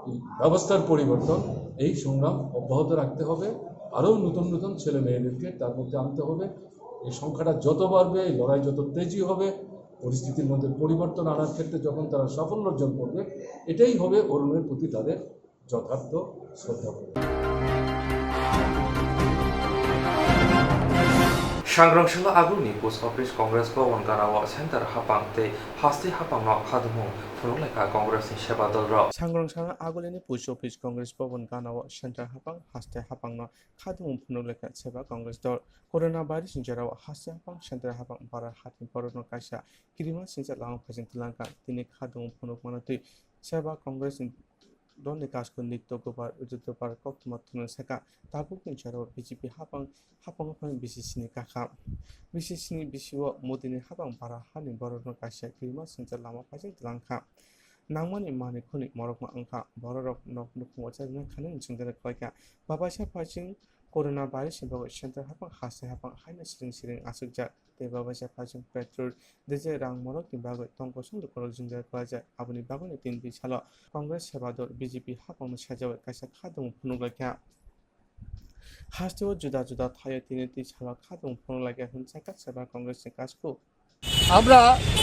এই ব্যবস্থার পরিবর্তন, এই সংগ্রাম অব্যাহত রাখতে হবে। আরও নতুন নতুন ছেলে মেয়েদেরকে তার মধ্যে আনতে হবে। এই সংখ্যাটা যত বাড়বে, এই লড়াই যত তেজি হবে, পরিস্থিতির মধ্যে পরিবর্তন আনার ক্ষেত্রে যখন তারা সাফল্য অর্জন করবে, এটাই হবে অরুণের প্রতি তাদের যথার্থ শ্রদ্ধাবোধ। Sangrong salo agulni post office Congress Bhawan ganao center hapang tei haste hapangno khadumung phunuk laikha Congress ni seba dolrok. Sangrong salo agulini post office Congress Bhawan ganao center hapang haste hapangno khadumung phunuk laikha seba Congress dol. Corona virus ni jorao haste hapang center hapang bara hatni borokno kaisa kirima singcha lama phaiching twlangkha. Tini khadumung phunuk mano twi seba Congress ni dolni kasko Nitya Gopal Uditya Pal koktwma thumna saka, tabukni jorao B J P hapang, hapang phano B C C ni kakha. B C C ni bisio Modi ni hapang bara hani borokno kaisa kirima singcha lama phaiching twlangkha. Nangmani manwi khwnwi morokma wngkha, bororok nok nukhungo chajna khanani chwngdara khlaikha. Babaisa phaiching corona virus ni bagwi center hapang haste hapang haino siring siring achukjak. Tei babaisa phaiching petrol, diesel rang morokni bagwi tongkol songdo korok jwngjal kwlaijak. Aboni bagwino tini twi salo Congress seba dol B J P hapangno sejawi kaisa khadumung phunuk laikha. Hasteo juda juda thaio tini twi salo khadumung phunuk laikha hwn sakha seba Congress ni kasku. আমরা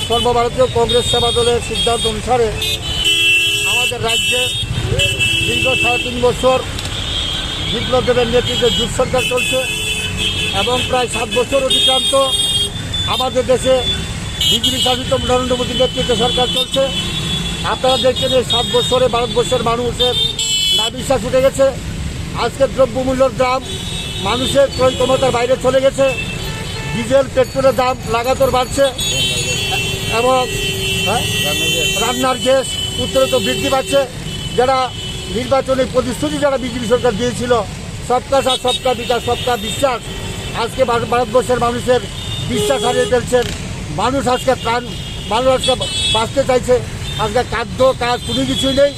সর্বভারতীয় কংগ্রেস সেবা দলের সিদ্ধান্ত অনুসারে আমাদের রাজ্যে দীর্ঘ সাড়ে তিন বছর বিপ্লব দেবের নেতৃত্বে জোট সরকার চলছে এবং প্রায় সাত বছর অতিক্রান্ত আমাদের দেশে বিজেপি শাসিত নরেন্দ্র মোদীর নেতৃত্বে সরকার চলছে। আপনারা দেখছেন, এই সাত বছরে ভারতবর্ষের মানুষের না বিশ্বাস উঠে গেছে। আজকে দ্রব্যমূল্যর দাম মানুষের ক্রয় ক্ষমতার বাইরে চলে গেছে। ডিজেল, পেট্রোলের দাম লাগাতার বাড়ছে এবং, হ্যাঁ, রান্নার গ্যাস অত্যন্ত বৃদ্ধি পাচ্ছে। যারা নির্বাচনী প্রতিশ্রুতি যারা বিজেপি সরকার দিয়েছিল, সবকা সাথ, সবকা বিকাশ, সবকা বিশ্বাস, আজকে ভারত-, ভারতবর্ষের মানুষের বিশ্বাস হারিয়ে ফেলছেন। মানুষ আজকে ত্রাণ, মানুষ আজকে বাঁচতে চাইছে, আজকে খাদ্য, কাজ, কোনো কিছুই নেই।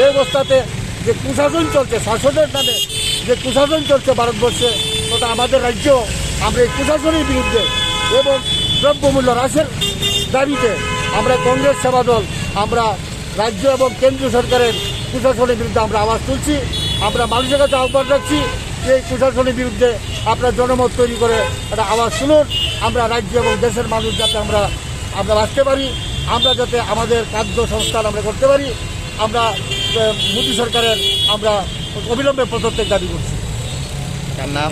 এই অবস্থাতে যে কুশাসন চলছে, শাসনের নামে যে কুশাসন চলছে ভারতবর্ষে, ওটা আমাদের রাজ্য আমরা এই কুশাসনের বিরুদ্ধে এবং দ্রব্যমূল্য হ্রাসের দাবিতে আমরা কংগ্রেস সেবা দল, আমরা রাজ্য এবং কেন্দ্রীয় সরকারের কুশাসনের বিরুদ্ধে আমরা আওয়াজ তুলছি। আমরা মানুষের কাছে আহ্বান রাখছি যে এই কুশাসনের বিরুদ্ধে আপনারা জনমত তৈরি করে একটা আওয়াজ তুলুন। আমরা রাজ্য এবং দেশের মানুষ যাতে আমরা, আমরা বাঁচতে পারি, আমরা যাতে আমাদের খাদ্য সংস্থান আমরা করতে পারি, আমরা, আহ, মোদী সরকারের আমরা অবিলম্বে পদত্যাগ দাবি করছি। তার নাম?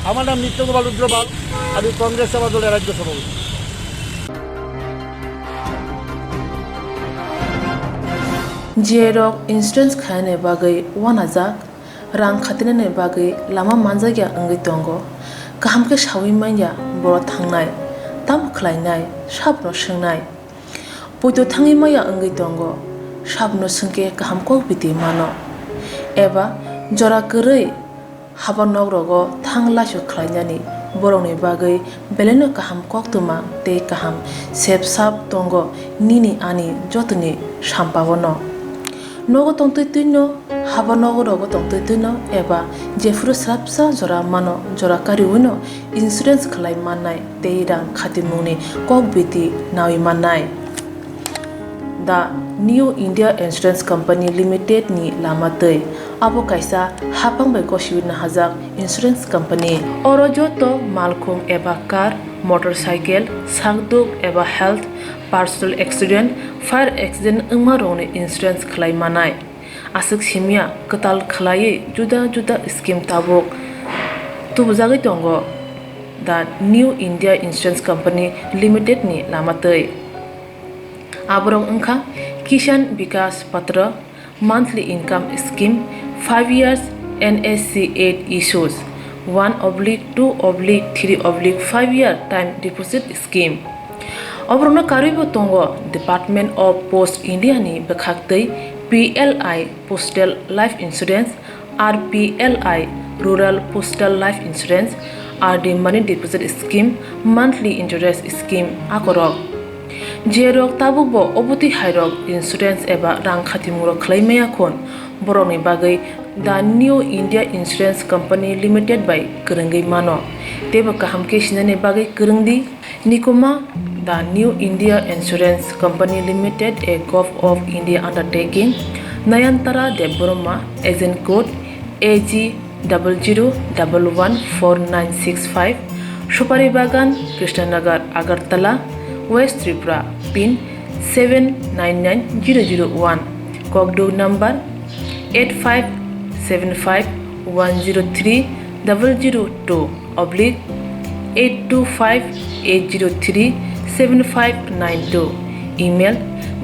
আমার নাম নিত্য গোপাল রুদ্র পাল, আমি কংগ্রেস সেবা দলের রাজ্য সভাপতি। J rok insurance khaina bagwi uanajak, rang khatinani bagwi lama manjakya wngwi tongo. Kaham khe saui manya boro thangnai, tamo khlainai, sabno swngnai. Poito thangwi maya wngwi tongo, sabno swngkhe kaham kok biti mano. Eba jora kwrwi haba nok rogo thang laisu khlainani borokni bagwi belaino kaham koktwma tei kaham sep sap tongo nini ani jotoni sampao no. Nogo tongtwi twino, haba nogo rogo tongtwi twino eba jephuru srapsa jora mano jora kariwino insurance khlai mannai tei rang khatimungni kok biti nawi mannai. The New India Insurance Company Limited ni lama twi. Abo kaisa hapang bai gosiwi nahajak insurance company. Oro joto malkhung eba car, motorcycle, sakduk eba health, personal accident, fire accident wngma rokni insurance khlai manai. Aswk simya kwtal khlaiwi juda juda scheme tabuk tubujagwi tongo. The New India Insurance Company Limited ni lama twi. Aborok wngkha Kisan Vikas Patra, monthly income scheme, five years N S C eight issues, one oblique two oblique three oblique five year time deposit scheme. Oborokno karwibo tongo Department of Post India ni bwkhaktwi P L I Postal Life Insurance, R P L I Rural Postal Life Insurance, R D Money Deposit Scheme, Monthly Interest Scheme akorok. Jerok tabukbo obotwi hairok insurance eba rang khatimungrok khlai maya khun, borokni bagwi The New India Insurance Company Limited bai kwrwngwi mano, teibo kaham khe sinani bagwi kwrwngdi. Nikuma, The New India Insurance Company Limited, a Govt of India undertaking, Nayantara Debbarma, agent code A G double zero double one four nine six five, Supari Bagan, Krishnanagar, Agartala, West Tripura, pin seven nine nine zero zero one, kokduk number eight five seven five one zero three double zero two oblique eight two five eight zero three seven five nine two, email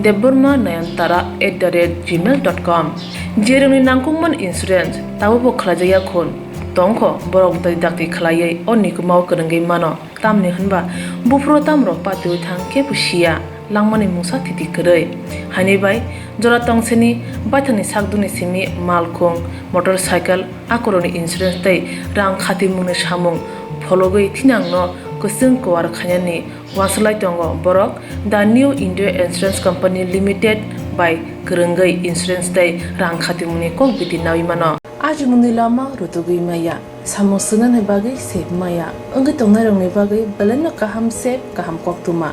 debbarma nayantara at the rate gmail dot com. Jerokni nangkukmani insurance tabukbo khlaijakya khun tongkho, borok dai dakti khlaiwi o nikumao kwrwngwi mano. Tamni hwnba buphuru tamrok patiwi thang kebo siya, langmani mungsa thiti kwrwi. Haini bai jora tongsini baithangni sakdukni simi malkhung, motorcycle, akorokni insurance tei rang khatimungni samung phologwi thinangno kwchwng kuar khainani uansuk lai tongo borok. The New India Insurance Company Limited bai kwrwngwi insurance tei rang khatimungni kok biti nawi mano. Ajimungni lama rutugwi maya, samung swngnani bagwi sep maya, wngwi tongnairokni bagwi belaino kaham sep, kaham koktwma.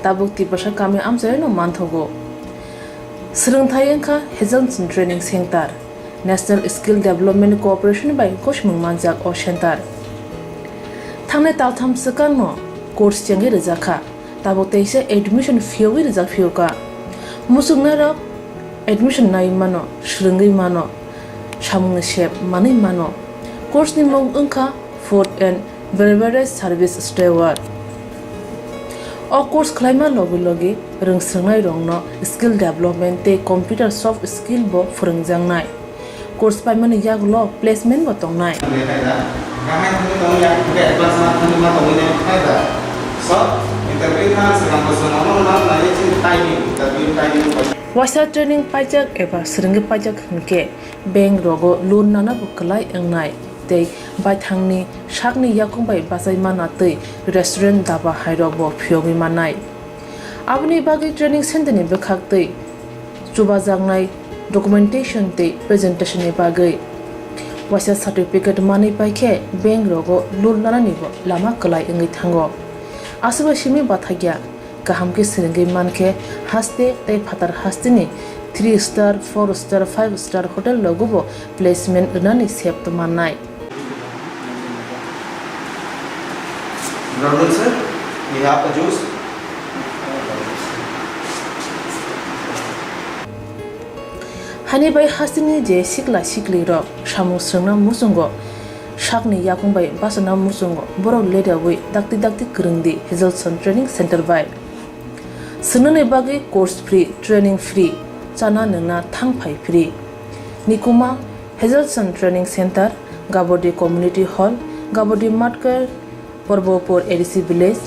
Tabuk Tiprasa kami amchaino manthogo. Swrwngthai wngkha Hazelson Training Center, National Skill Development Corporation bai gosimung manjak o center. Thangnai taltham swkangno course chengwi rwjakha. Tabuk teisa admission phiyogwi rijak phiyokha. Muchungnairok admission naiwi mano, swrwngwi mano, samungni sep manwi mano. Course ni mung wngkha Food and Beverage Service Steward. O course khlaima logi logi rwngswrwngnairokno skill development tei computer soft skill bo phwrwngjaknai. Course paimani yagulo placement bo tongnai. Waisa training paijak eba swrwngwi paijak hwnkhe bank rogo loan nana bo kwlai wngnai tei baithangni sakni yakung bai bachai mana tei restaurant, daba hairok bo phiyogwi mannai. Aboni bagwi training center ni bwkhak tei chubajaknai documentation tei presentation ni bagwi Waisa certificate manwi pai khe bank rogo loan lanani bo lama kwlai wngwi thango. Aswk bai simi bathakya, kaham khe swrwngwi man khe haste tei phatar hasteni three star, four star, five star hotel rogo bo placement rwnani sep mannai. Brother sir, we have a juice. Hani bai hasteni je sikla sikli rok samung swrwngna muchungo, sakni yakung bai bachana muchungo borok leriawi dakti dakti kwrwng di Hazelson Training Center bai. Swngnani bagwi course free, training free, chana nwngna thang phai free. Nikuma Hazelson Training Center, Gabodi Community Hall, Gabodi Matkar, Porbopur A D C Village,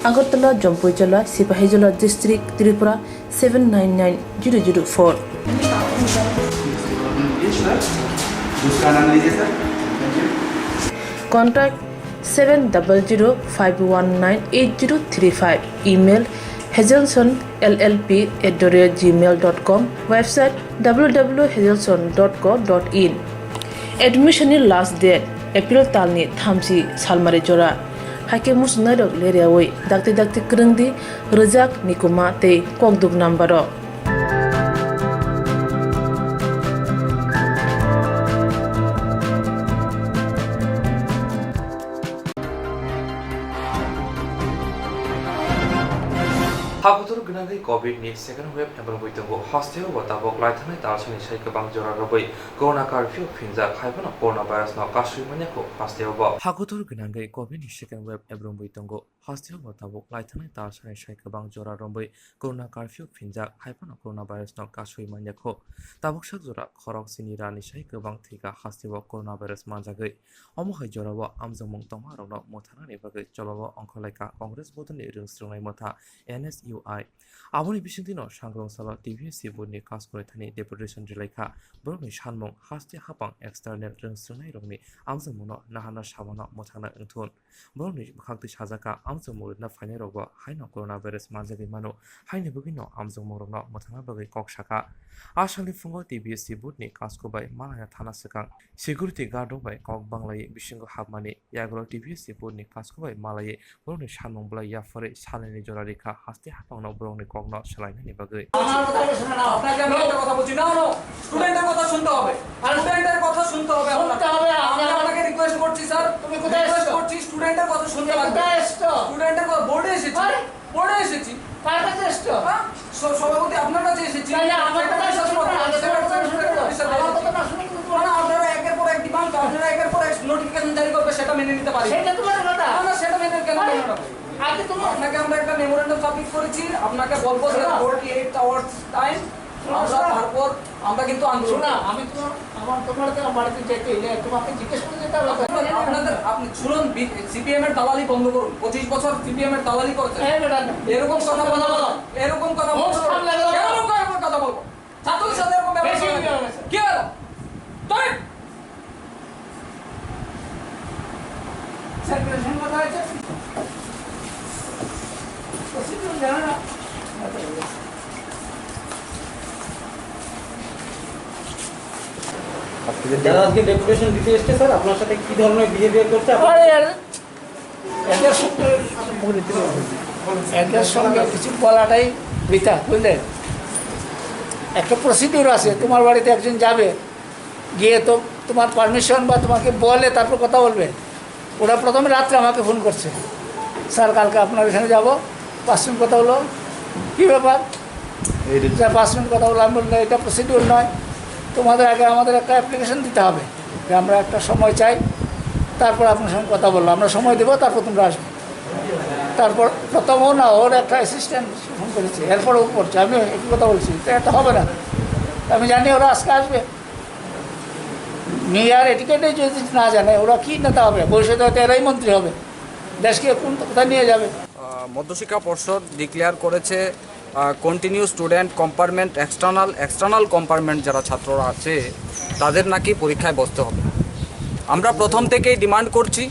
Agartala, Jampuijala, Sipahijola District, Tripura seven nine nine zero zero four. Contact seven double zero five one nine eight zero three five. Email hazelson L L P at the rate gmail dot com. Website W W W hazelson dot co dot in. Admission ni last date April talni thamchi salmari jora. Haikhe muchungnairok leriawi dakti dakti kwrwng di, rwjak, nikuma tei kokduk number o. Hakutur gwnangwi covid ni second wave ebrongwi tongo. Hasteo bo tabuk laithanai talsani sai kwbang jora rwbwi corona curfew phinjak, hai phano corona virus no kasui manya kho hasteo bo. Hakutur gwnangwi covid ni second wave ebrongwi tongo. Hasteo bo tabuk laithanai talsani sai kwbang jora rwbwi corona curfew phinjak, hai phano corona virus no kasui manya kho. Tabuk sak jora khorok sini rani sai kwbang thwikha hasteo corona virus manjagwi. Omo hai jorao amjokmung tongmarokno mwthangnani bagwi cholao ongkhorlaikha Congress bodolni rwngsrwngnai motha N S U I. Aboni bisingtwino sangrong salo T B S C board ni kaskurwi thani deputation rilaikha. Borokni sanmung haste hapang external rwngsrwngnairokni amjokmungno naharna samano mwthangna wngthun. Borokni bwkhaktwi sajakha, amjokmung rwna phainairokbo haino coronavirus manjagwi mano, haini bagwino amjokmungrokno mwthangna bagwi kok sakha. A salni phungo T B S C board ni kasku bai Malaya thana swkang security guard rok bai kok banglaiwi bisingo hapmani yagulo T B S C board ni kasku bai Malaya borokni sanmung bwlai yapharwi salnini jora rikha, haste hapangno borokni kokno swlainani bagwi. আমার কথা শুনে না, আপনাকে আমি একটা কথা বলছি। না, না, স্টুডেন্টের কথা শুনতে হবে। আর স্টুডেন্টের কথা শুনতে হবে আপনাকে। শুনতে হবে, আমরা আপনাকে রিকোয়েস্ট করছি, স্যার। তুমি কোথায় রিকোয়েস্ট এসছো? করছি, স্টুডেন্টের কথা শুনতে তুমি লাগবে। কোথায় এসছো? স্টুডেন্টের কথা, বোর্ডে এসেছি। আরে? বোর্ডে এসেছি। কার কাছে এসছো? হ্যাঁ? স-, সভাপতি, আপনার কাছে এসেছি। না, না, আমার কথা শুনতে হবে, আমার কথা শুনতে হবে। না, না, আপনারা একের পর এক ডিমান্ড, আপনারা একের পর এক নোটিফিকেশন জারি করবে, সেটা মেনে নিতে পারি। সেটা তোমার কথা। না, না, সেটা মেনে কেন মেনে নেবো? আগে তোমার আপনাকে আমরা একটা মেমোরেন্ডাম সাবমিট করেছি, আপনাকে বলবো যে শোনো। ফর্টি এইট আওয়ার্স টাইম, শোনো, আমরা শোনো। তারপর আমরা কিন্তু আন্দোলন শোনো, করব। আমি তোমার, আমার, তোমার তো বাড়িতে যেতে হইলে তোমাকে জিজ্ঞেস করে যেতে হবে। আপনাদের, আপনাদের, আপনি শুনুন, বি-, সিপিএম এর দালালি বন্ধ করুন। পঁচিশ বছর সিপিএম এর দালালি করেছেন। এই বেটা, এরকম কথা বলা বলো। এরকম কথা বলো। মুখ সামনে বলো। কেন মুখে এরকম কথা বলবো? ছাত্রদের সাথে এরকম ব্যবহার বেশি করা হয়ে গেছে। কি হলো? তাই সেলিব্রেশন কথা হয়েছে? প্রসিডিউর জানো না? যারা আজকে ডেপুটেশন দিতে এসছে, স্যার, আপনার সাথে কি ধরনের বিহেভিয়ার করছে? আপনি আরে, আরে, এদের সঙ্গে, এদের সঙ্গে কিছু বলাটাই বৃথা, বুঝলে? একটা প্রসিডিউর আছে, তোমার বাড়িতে একজন যাবে, গিয়ে তো তোমার পারমিশন বা তোমাকে বলে তারপর কথা বলবে। ওরা প্রথমে রাত্রে আমাকে ফোন করছে, "স্যার, কালকে আপনার এখানে যাব, পাঁচ মিনিট কথা হলো।" "কী ব্যাপার?" এই রে। "স্যার, পাঁচ মিনিট কথা বললাম।" আমি বললাম, "এটা প্রসিডিউর নয়, তোমাদের আগে আমাদের একটা অ্যাপ্লিকেশন দিতে হবে যে আমরা একটা সময় চাই, তারপর আপনার সঙ্গে কথা বলবো, আমরা সময় দেবো, তারপর তোমরা আসবে।" তারপর প্রথমও না, ওর একটা অ্যাসিস্ট্যান্ট ফোন করেছে, এরপর ও করছে। আমি একই কথা বলছি, "তো এটা হবে না।" আমি জানি ওরা আজকে আসবে। মেয়ার এটিকেটে যদি না জানে, ওরা কি নেতা হবে? ভবিষ্যতে হয়তো এরাই মন্ত্রী হবে। দেশকে কোন, কোথায় নিয়ে যাবে? আহ, মধ্যশিক্ষা পর্ষদ ডিক্লেয়ার করেছে, ah, continue student compartment, external, external compartment যারা ছাত্ররা আছে, তাদের নাকি পরীক্ষায় বসতে হবে। আমরা প্রথম থেকেই ডিমান্ড করছি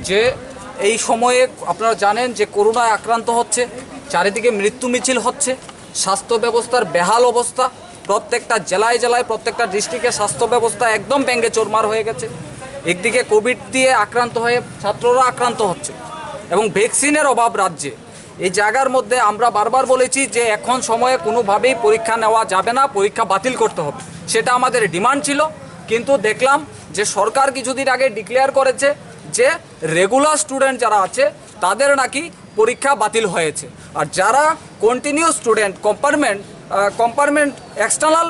যে এই সময়ে আপনারা জানেন যে করোনায় আক্রান্ত হচ্ছে, চারিদিকে মৃত্যু মিছিল হচ্ছে, স্বাস্থ্য ব্যবস্থার বেহাল অবস্থা, প্রত্যেকটা জেলায় জেলায়, প্রত্যেকটা ডিস্ট্রিক্টে স্বাস্থ্য ব্যবস্থা একদম ব্যাঙে চোরমার হয়ে গেছে। একদিকে কোভিড দিয়ে আক্রান্ত হয়ে ছাত্ররা আক্রান্ত হচ্ছে এবং ভ্যাকসিনের অভাব রাজ্যে। এই জায়গার মধ্যে আমরা বারবার বলেছি যে এখন সময়ে কোনোভাবেই পরীক্ষা নেওয়া যাবে না, পরীক্ষা বাতিল করতে হবে, সেটা আমাদের ডিমান্ড ছিল। কিন্তু দেখলাম যে সরকার কিছুদিন আগে ডিক্লেয়ার করেছে যে রেগুলার স্টুডেন্ট যারা আছে তাদের নাকি পরীক্ষা বাতিল হয়েছে, আর যারা continue student, compartment compartment external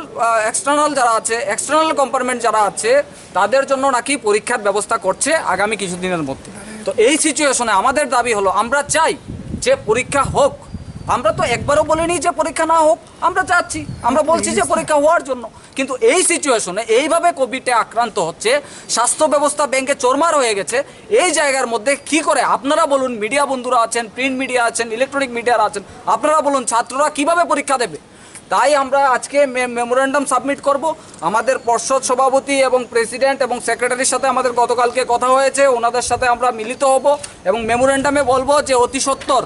external যারা আছে, এক্সটার্নাল কম্পার্টমেন্ট যারা আছে, তাদের জন্য নাকি পরীক্ষার ব্যবস্থা করছে আগামী কিছুদিনের মধ্যে। তো এই সিচুয়েশনে আমাদের দাবি হলো, আমরা চাই যে পরীক্ষা হোক। আমরা তো একবারও বলিনি যে পরীক্ষা না হোক, আমরা চাচ্ছি, আমরা বলছি যে পরীক্ষা হওয়ার জন্য। কিন্তু এই সিচুয়েশনে এইভাবে কোভিডে আক্রান্ত হচ্ছে, স্বাস্থ্য ব্যবস্থা ব্যাঙে চোরমার হয়ে গেছে, এই জায়গার মধ্যে কি করে, আপনারা বলুন, মিডিয়া বন্ধুরা আছেন, প্রিন্ট মিডিয়া আছেন, ইলেকট্রনিক মিডিয়ারা আছেন, আপনারা বলুন, ছাত্ররা কিভাবে পরীক্ষা দেবে? তাই আমরা আজকে মে-, মেমোরেন্ডাম সাবমিট করব। আমাদের পর্ষদ সভাপতি এবং প্রেসিডেন্ট এবং সেক্রেটারির সাথে আমাদের গতকালকে কথা হয়েছে, ওনাদের সাথে আমরা মিলিত হব এবং মেমোরেন্ডামে বলবো যে অতি সত্বর,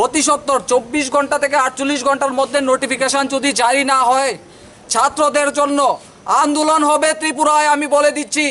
অতি সত্বর চব্বিশ ঘন্টা থেকে আটচল্লিশ ঘন্টার মধ্যে নোটিফিকেশন যদি জারি না হয়, ছাত্রদের জন্য আন্দোলন হবে ত্রিপুরায়, আমি বলে দিচ্ছি।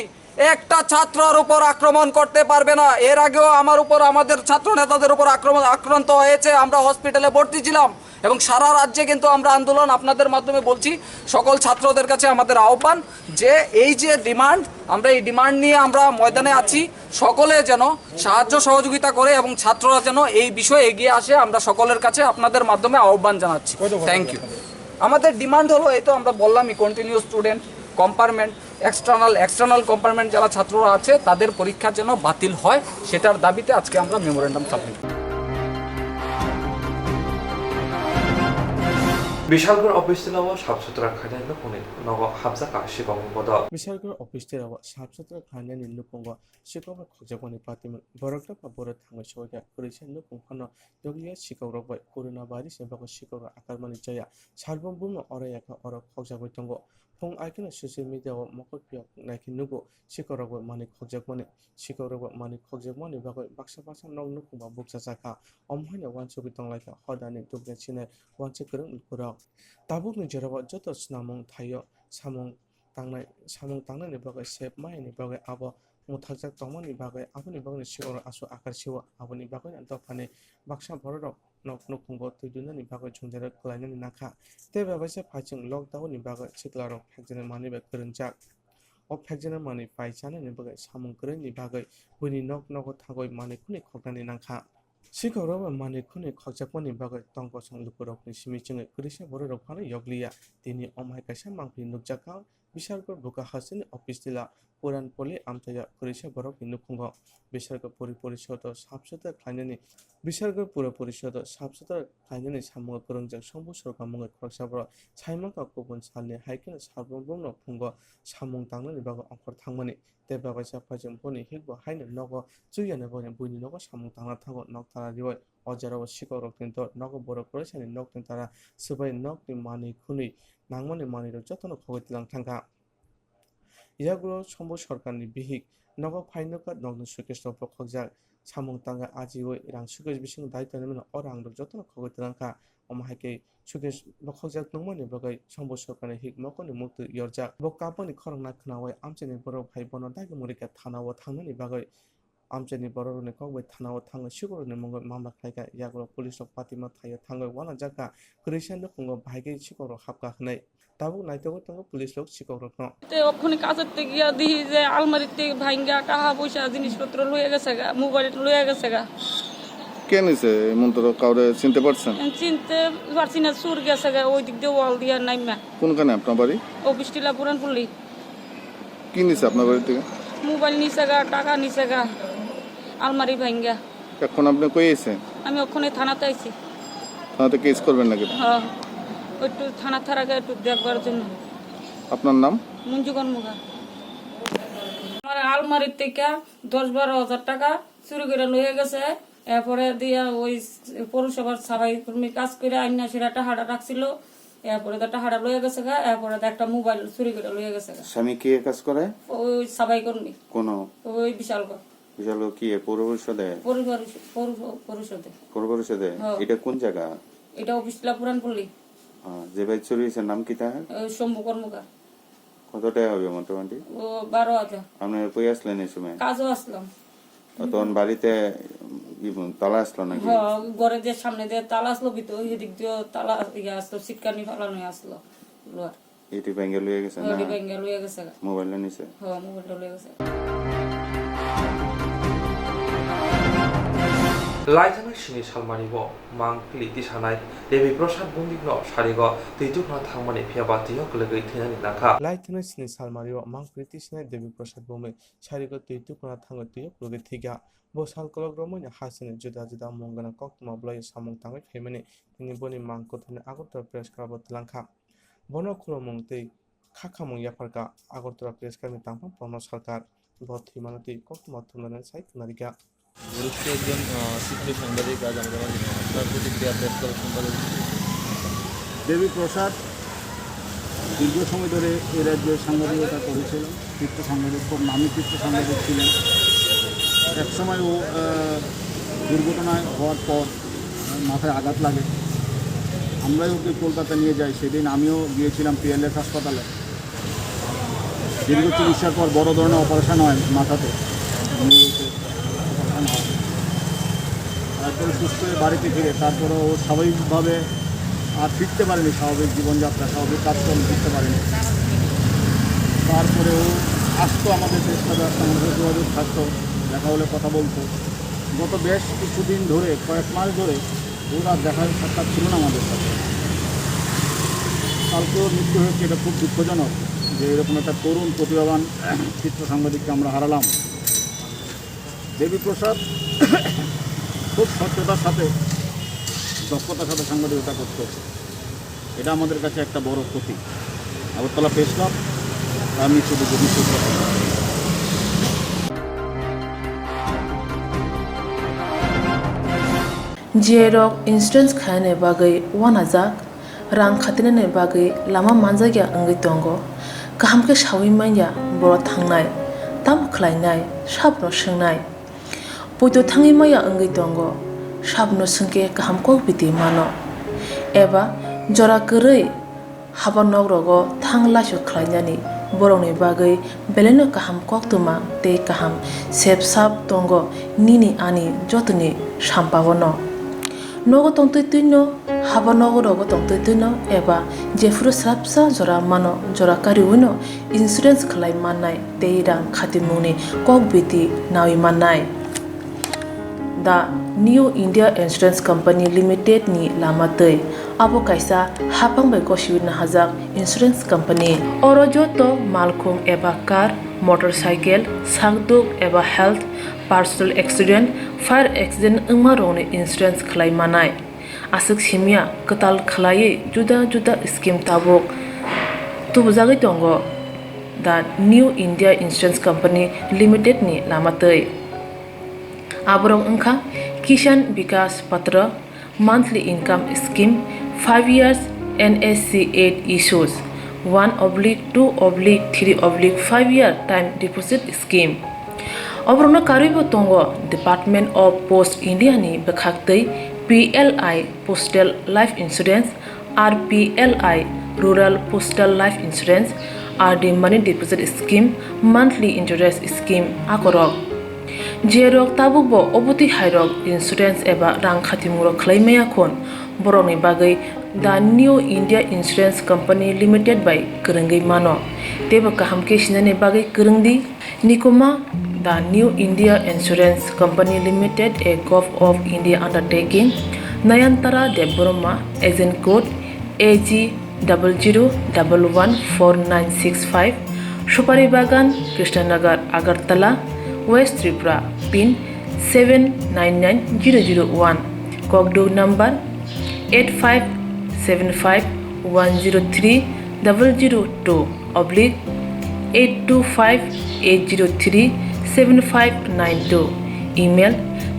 একটা ছাত্রর উপর আক্রমণ করতে পারবে না। এর আগেও আমার উপর, আমাদের ছাত্র নেতাদের উপর আক্রমণ, আক্রান্ত হয়েছে, আমরা হসপিটালে ভর্তি ছিলাম এবং সারা রাজ্যে কিন্তু আমরা আন্দোলন, আপনাদের মাধ্যমে বলছি, সকল ছাত্রদের কাছে আমাদের আহ্বান যে এই যে ডিমান্ড, আমরা এই ডিমান্ড নিয়ে আমরা ময়দানে আছি, সকলে যেন সাহায্য সহযোগিতা করে এবং ছাত্ররা যেন এই বিষয়ে এগিয়ে আসে। আমরা সকলের কাছে আপনাদের মাধ্যমে আহ্বান জানাচ্ছি। Thank you. আমাদের ডিমান্ড হলো, এই তো আমরা বললামই, continue student, compartment, external external compartment যারা ছাত্ররা আছে, তাদের পরীক্ষা যেন বাতিল হয়, সেটার দাবিতে আজকে আমরা memorandum submit. Bishalgarh office tila o sap sutra khainai nukhungni nogo hapjak kha sikokni bodol. Bishalgarh office tila o sap sutra khainani nukhungo sikokno khokjakmani patimung borok dophano borok thangwi sohorkha kwrwisa nukhung phano tokliya sikokrok bai corona virus ni bagwi sikokrok akarmani chaya. Salbrum bumno oro yakha oro khokjagwi tongo. Phung aikeno social media o mokol phiyok naikhe nugo sikokrok bai manwi khokjakmani. Sikokrok bai manwi khokjakmani bagwi baksa baksa nok nukhung ba bukchajak kha. Omo haino uansugwi tonglaikha hodani dukjak sinai uansuk kwrwng lukurok. Tabukni jorao joto swnamung thaio samung tangnai, samung tangnaini bagwi sep maini bagwi abo mwthakjak tongmani bagwi aboni bagwino sikokrok aswk akar sio. Aboni bagwino dophani baksa bororok nok nukhungo twi dunani bagwi jwngjal khlainani nangkha. Tei bai baisa phaising lockdown ni bagwi siklarok phekjani manwi bai kwrwngjak. O phekjani manwi pai chanani bagwi samung kwrwini bagwi buini nok nogo thangwi manwi khwnwi khoknani nangkha. Sikokrok bai manwi khwnwi khokjakmani bagwi tong kosong lukurokni simi chwngwi kwrwisa bororok phano yokliya. Tini omo hai kaisa mangpili nukjakha Bishalgarh buka hasteni office tila Puranpoli amtaiya kwrwisa borokni nukhungo. Bishalgarh Puri Porisodo sap sutra khlainani, Bishalgarh Pura Porisodo sap sutra khlainani samungo kwrwngjak Sombu Sorkar mungwi khoroksa borok saimankha kubun salni hai kheno salbrum bumno phungo samung tangnani bagwi ongkhor thangmani. Tei bai kaisa phaising boni hikbo haino nogo chuyanani bagwi buini nogo samung tangna thango nok tara riwi. O jorao sikokrokni dol nogo borok kwrwisani nokni tara swbai nokni manwi khwnwi nangmani manwirok jotono khogwi tlang thangkha. Yagulo Sombu Sorkarni bihik nogo phai nokha nokni suitcase rok bokhokjak samung tangwi ajiwi rang suitcase bisingo dai tonwi mano, o rang rok jotono khogwi twlang kha. Omo hai khe suitcase bokhokjak nukmani bagwi Sombu Sorkarni hik mokolni muktwi yorjak. Bo kapani khorang na khwnawi amchaini borok hai bono dagimung rikha thana o thangnani bagwi. Amchaini bororokni kok bai thana o thangwi sikokrokni mungwi mamla khlai kha. Yagulo police rok patima thaio thangwi uanajak kha. Kwrwisa nukhungo bahai khe sikokrok hapkha hwnwi. Tabuk naitugwi tongo police rok sikokrokno. Te okhoni kachatte giya dihi je almari te bhangya, taha poisa, jinis potro loiya gese ga, mobile loiya gese ga. Ken ise montor kaure chinte parsen? Chinte parsi na, sur gese ga, oi dik de wall diya naima. কোনখানে আপনার বাড়ি? Office tila Puranpuli. কি নিছে আপনার বাড়ি থেকে? Mobile nise ga, taka nise ga, almari bhangya. এখন আপনি কই আছেন? আমি ওখানে থানাতে আইছি। থানাতে কেস করবেন নাকি? হ্যাঁ, একটু থানা থানাকে একটু দেখবার জন্য। আপনার নাম? মঞ্জু কর্মকার। আমার আলমারির থেকে দশ বারো হাজার টাকা চুরি করে লয়ে গেছে। এরপরে দিয়া ওই পৌরসভার সাফাই কর্মী কাজ করে আইনা সেটা টাকাটা রাখছিল। এরপরে তো টাকাটা লয়ে গেছে গা, এরপরে তো একটা মোবাইল চুরি করে লয়ে গেছে গা। স্বামী কি কাজ করে? ওই সাফাই কর্মী। কোন? ওই বিশালগড়। বিশালগড় কি পৌর পরিষদে? পৌর পরিষ-, পৌর প-, পরিষদে। পৌর পরিষদে? হ্যাঁ। এটা কোন জায়গা? এটা অফিস টিলা পুরানপল্লী। আহ, যে ভাই চুরি হয়েছে নাম কিতা? এ, শম্ভু কর্মকার। কত টাকা হবে মোটামুটি? ও, বারো হাজার। আপনি কই আসলেন এই সময়? কাজও আসলাম। ও, তখন বাড়িতে, উম, ই, তালা আসলো নাকি? হ্যাঁ, ঘরে যে সামনে দিয়ে তালা আসলো, ভিতরে ওই দিক দিয়েও তালা, ইয়ে আসলো, সিটকানি ফালানো আসলো, লোহার। ইটি ভেঙে লইয়া গেছে না? ইটি ভেঙে লইয়া গেছে গা। মোবাইলটা নিছে? হ্যাঁ, মোবাইলটা লইয়া গেছে। Laithana sini salmani o mangpili tisanai Devi Prasad Bhowmikno sarigo twi tukna thangmani phiya ba twiyo kwlwgwi thwinani nangkha. Laithana sini salmani o mangpili tisanai Devi Prasad Bhowmik sarigo twi tukna thangwi twiyo kwlwgwi thwikha. Bo sal kolok romwi no hasini juda juda mung gwnang koktwma bwlai samung tangwi phaimani tini boni mang kwthwini Agartala Press Club o twlangkha. Bono khulumung tei khakhamung yapharkha Agartala Press Club ni tangphang Prono Sarkar. Bo thwimano twi koktwma thumnani sai khwnarikha. গুরুত্ব একজন, আহ, শিক্ষিত সাংবাদিক আজ আমাদের মাঝে নেই। আপনার প্রতিক্রিয়া প্রেস ক্লাব সম্পাদক হিসেবে। দেবী প্রসাদ দীর্ঘ সময় ধরে এই রাজ্যে সাংবাদিকতা করেছিল। পৃথ্বী সাংবাদিক, খুব নামী পৃথ্বী সাংবাদিক ছিলেন। একসময় ও, আহ, দুর্ঘটনায় হওয়ার পর মাথায় আঘাত লাগে। আমরাই ওকে কলকাতা নিয়ে যাই। সেদিন আমিও গিয়েছিলাম পিএলএস হাসপাতালে। দীর্ঘ চিকিৎসার পর বড় ধরনের অপারেশন হয় মাথাতে। অপারেশন হয়। তারপরে সুস্থ হয়ে বাড়িতে ফিরে, তারপরে ও স্বাভাবিকভাবে আর ফিরতে পারেনি, স্বাভাবিক জীবনযাত্রা, স্বাভাবিক কাজকর্ম ফিরতে পারেনি। তারপরে ও আসতো আমাদের প্রেস ক্লাবে, আসতো, আমাদের সাথে যোগাযোগ থাকতো, দেখা হলে কথা বলতো। গত বেশ কিছুদিন ধরে, কয়েক মাস ধরে ওর আর দেখা সাক্ষাৎ ছিল না আমাদের সাথে। কালকে ওর মৃত্যু হয়েছে, এটা খুব দুঃখজনক যে এরকম একটা তরুণ প্রতিভাবান চিত্র সাংবাদিককে আমরা হারালাম। দেবী প্রসাদ খুব স্বচ্ছতার সাথে, দক্ষতার সাথে সাংবাদিকতা করতো। এটা আমাদের কাছে একটা বড় ক্ষতি। আগরতলা প্রেস ক্লাব, আমি শুধু যদি J rok insurance khainani bagwi uanajak, rang khatinani bagwi lama manjakya wngwi tongo. Kaham khe saui manya borok thangnai, tamo khlainai, sabno swngnai. Poito thangwi maya wngwi tongo, sabno swngkhe kaham kok biti mano. Eba jora kwrwi haba nok rogo thang laisu khlainani borokni bagwi belaino kaham koktwma tei kaham sep sap tongo nini ani jotoni sampao no. Nogo tongtwi twino, haba nogo rogo tongtwi twino eba jephuru swrapsa jora mano jora kariwino insurance khlai mannai tei rang khatimungni kok biti naui mannai. The New India Insurance Company Limited ni lama twi abo kaisa hapang bai gosiwi nahajak insurance company. Oro joto malkhung eba car, motorcycle, sakduk eba health, personal accident, fire accident wngma rokni insurance khlai manai. Aswk simya kwtal khwlaiwi juda juda scheme tabuk tubujagwi tongo the New India Insurance Company Limited ni lama twi. Aborok wngkha Kisan Vikas Patra, monthly income scheme, five years N S C eight issues, one oblique two oblique three oblique five year time deposit scheme. Oborokno karwibo tongo Department of Post India ni bwkhaktwi P L I Postal Life Insurance, R P L I Rural Postal Life Insurance, R D Money Deposit Scheme, Monthly Interest Scheme akorok. Jerok tabukbo obotwi hairok insurance eba rang khatimung rok khlai maya khun, borokni bagwi The New India Insurance Company Limited bai kwrwngwi mano. Teibo kaham khe sinani bagwi kwrwng di. Nikuma, The New India Insurance Company Limited, a Govt of India undertaking, Nayantara Debbarma, agent code A G double zero double one four nine six five, Supari Bagan, Krishnanagar, Agartala, West Tripura, pin seven nine nine zero zero one, Kokduk number eight five seven five one zero three double zero two oblique eight two five eight zero three seven five nine two, email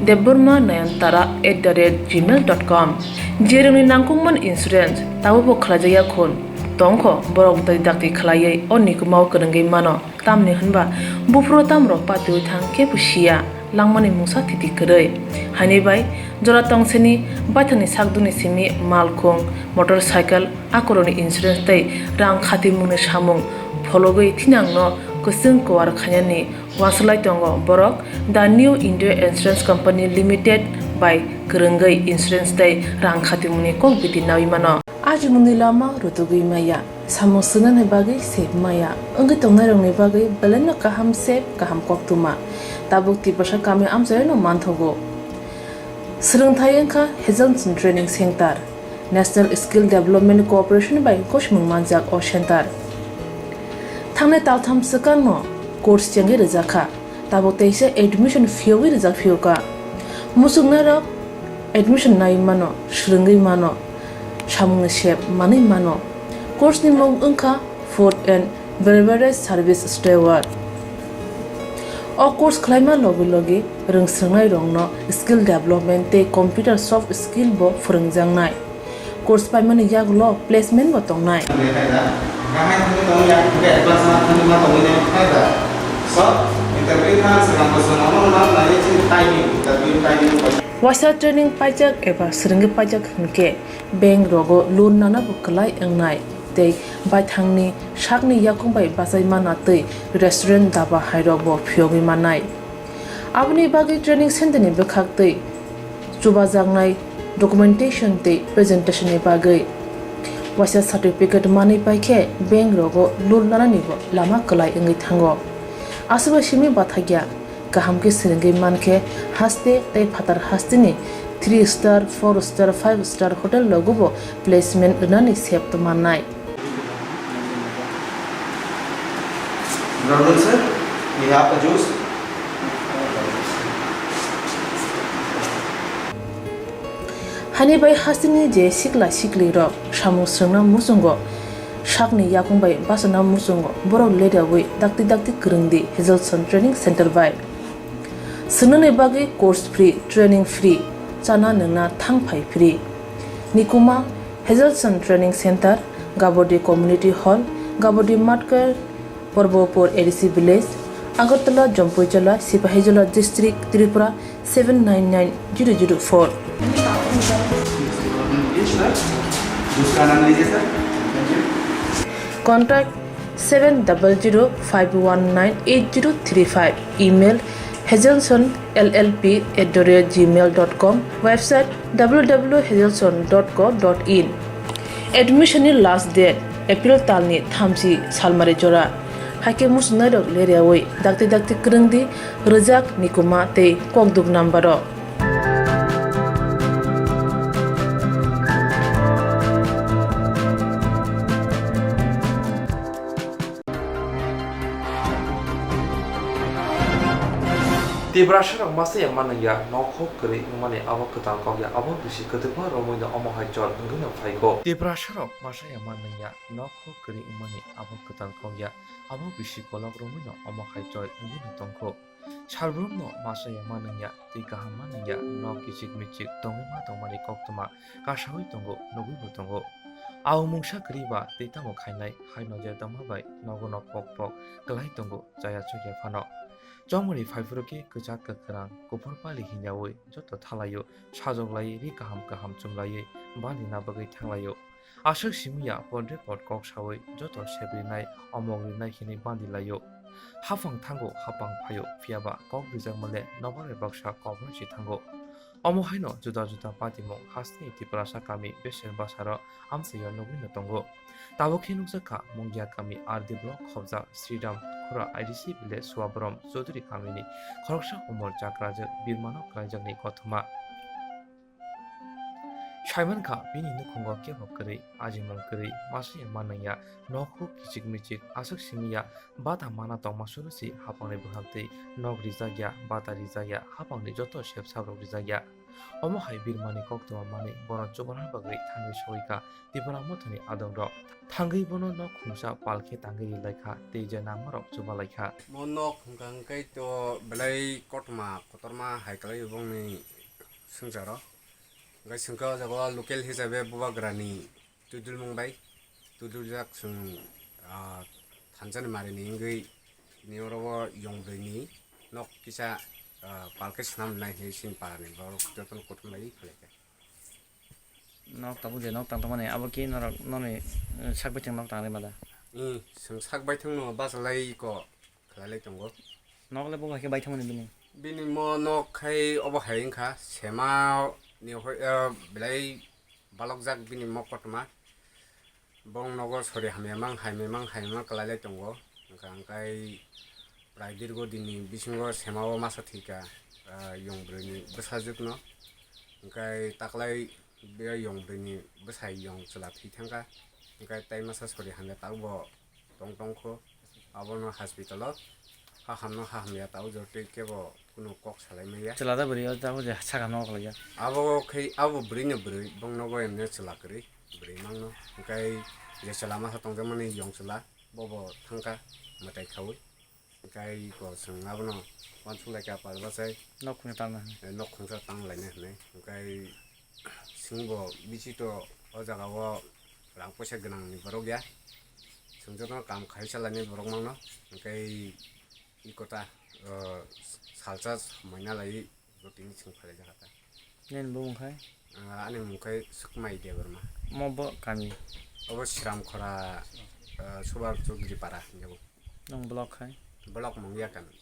debbarma nayantara at the rate gmail dot com. Jerokni nangkukmani insurance tabukbo khlaijakya khun tongkho, borok dai dakti khlaiwi o nikumao kwrwngwi mano, tamni hwnba buphuru tamrok patiwi thang khe bo siya. langmani mungsa thiti kwrwi. Haini bai jora tongsini baithangni sakduni simi malkhung, motorcycle, akoroni insurance tei rang khatimungni samung phologwi thinangno kwchwng kuar khainani uansuk lai tongo borok The New India Insurance Company Limited bai kwrwngwi insurance tei rang khatimungni kok biti naui mano. Ajimungni lama rutugwi maya, samung swngnani bagwi sep maya, wngwi tongnairokni bagwi belaino kaham sep, kaham koktwma. Tabuk Tiprasa kami amchaino manthogo. Swrwngthai wngkha Hazelson Training Center, National Skill Development Corporation bai gosimung manjak o center. Thangnai taltham swkangno course chengwi rwjakha, tabuk teisa admission phiyogwi rwjak phiyokha. Muchungnairok admission nai mano, swrwngwi mano, samungni sep manwi mano. Course ni mung wngkha Food and Beverage Service Steward. O course khlaima logi logi rwngswrwngnairokno skill development tei computer soft skill bo phwrwngjaknai. Course paimani yagulo placement bo tongnai. Waisa training paijak eba swrwngwi paijak hwnkhe bank rogo loan nana bo kwlai wngnai tei baithangni sakni yakung bai bachai mana tei restaurant daba hai rok bo phiyogwi mannai. Aboni bagwi training center ni bwkhak tei chubajaknai documentation tei presentation ni bagwi waisa certificate manwi paikhe bank rogo loan nanani bo lama kwlai wngwi thango. Aswk bai simi bathakya. Kaham khe swrwngwi mankhe haste tei phatar hasteni three star, four star, five star hotel rogo bo placement rwnani sep mannai. Brother sir, we have a juice. Hani bai hasteni je sikla sikli rok samung swrwngna muchungo sakni yakung bai bachana muchungo borok ledaui dakti dakti kwrwngdi Hazelson Training Center bai. Swngnani bagwi course free, training free, chana nwngna thang phai free. Nikuma Hazelson Training Center, Gabodi Community Hall, Gabodi Matkar, Porbopur A D C Village, Agartala, Jampuijala, Sipahijola District, Tripura seven nine nine zero zero four. Contact seven double zero five one nine eight zero three five. Email hazelson L L P at the rate gmail dot com. Website W W W hazelson dot co dot in. Admission ni last date April talni thamchi salmari jora. Haikhe muchungnairok leriaui dakti dakti kwrwngdi rwjak nikuma tei kokduk number o. Tiprasarok masa ya manwngya, nokhok kwrwi wngmani abo kwtal kok ya, abo bisi kwtwkma romwi no omo hai chol wngwi no phai kho. Tiprasarok masa ya manwngya, nokhok kwrwi wngmani abo kwtal kok ya, abo bisi kolok romwi no omo hai chol wngwi no tong kho. Salbrumno masa ya manwngya, twi kaham manwngya, nok kichik michik tongwi ma tongmani koktwma kasaui tongo, nugui bo tongo. Aung mungsa kwrwi ba tei tamo khainai hai nojer tongma bai nogo no pok pok kwlai tongo, chaya chukya phano. Chongmani phaiphuru khe kwchak kwkhrang kuphur pali hinyaui joto thalaio, sajok lai ri kaham kaham chumlaiwi bali na bagwi thanglaio. Aswk simi ya podre pod kok saui joto sep rinai, omok rinai hinwi bandi laio. Haphang thango, haphang phaio, phiya ba kok rijak male nobar bai baksa kok no si thango. Omo haino juda juda patimung hasteni Tiprasa kami beser basaro amchaio nugui no tongo. Tabuk khe nukjak kha Mungia kami R D block khobjak Sri Ram Khura I D C village Suabrom Chaudhuri kamini khoroksa umor chakrajak birmano kwlaijakni kothoma. Saimankha bini nukhungo kebo kwrwi, ajimung kwrwi, masa ya manwngya, nok huk kichik michik, aswk simi ya, bata mana tongma suru si hapangni bwkhak twi nok rijak ya, bata rijak ya, hapangni joto sep sabrok rijak ya. Omo hai birmani koktwma manwi bono chubanar bagwi thangwi sogwi kha Tipra Mothani adongrok. Thangwi bono nok khungsa pal khe tangwi ri lai kha tei je nangmarok chuba lai kha. Mo nok hwnkha hwnkhe to belai kothoma kotorma hai kwlai bongni swngcharo. Hwnkhe swngkha o jaga o local hisabe bubagrani twidulmung bai twidul jak chwng, ah, thansa ni mari ni wngwi tini oro o yong bwrwi ni nok kisa ah, palke swnam nai hinwi chini parani borok jotono kuthum bai phalai kha. Nok tabuk je nok tang tongmani abo ki norok noni, eh, sak bithang nok tang rima da? Hmm, chwng sak baithang no bachalai ko khlai lai tongo. Nok le bo hai khe baithang mani bini? Bini mo nok khai obo hai wngkha sema ni hoi, eh, belai balokjak bini mokotma. Bong nogo sori hamya mang, hamya mang, hamya mang kwlai lai tongo. Hwnkha hwnkhe prai dirgo dinni bisingo sema o masa thwikha, ah, yong bwrwini bwsajwkno. Hwnkhe taklai be yong bwrwini bwsai yong chwla thwi thangkha. Hwnkhe tai masa sori hamya tabukbo tong tongkho. Abono hospital o hahamno hahamya tabuk jotoi kebo kunu kok salai manya. Chwla da bwrwi o tabuk je sakha no khlaiya. Abo khai abo bwrwi no bwrwi bong nogo emne chwla kwrwi bwrwi mangno. Hwnkhe je chwla masa tongjakmani yong chwla bobo thangkha mwtai khaui. Hwnkhe ko chwng abono uansuk laikha pal bachai. Nok khungsa tangna hwnwi. Eh, nok khungsa tang laina hwnwi. Hwnkhe chwngbo bichito o jaga o rang poisa gwnangni borok ya. Chwng jotono kam khai salainai borok mangno. Hwnkhe i kota, o, salsa maina lai bo tini chwng phalai jakha ta. Nini bumung khai? Ah, ani mung khai Sukmai Debbarma. Mo bo kami? Obo Sramkhora, ah, Subal Chowdhury Para hinjago. Nwng block khai? Block Mungya kami.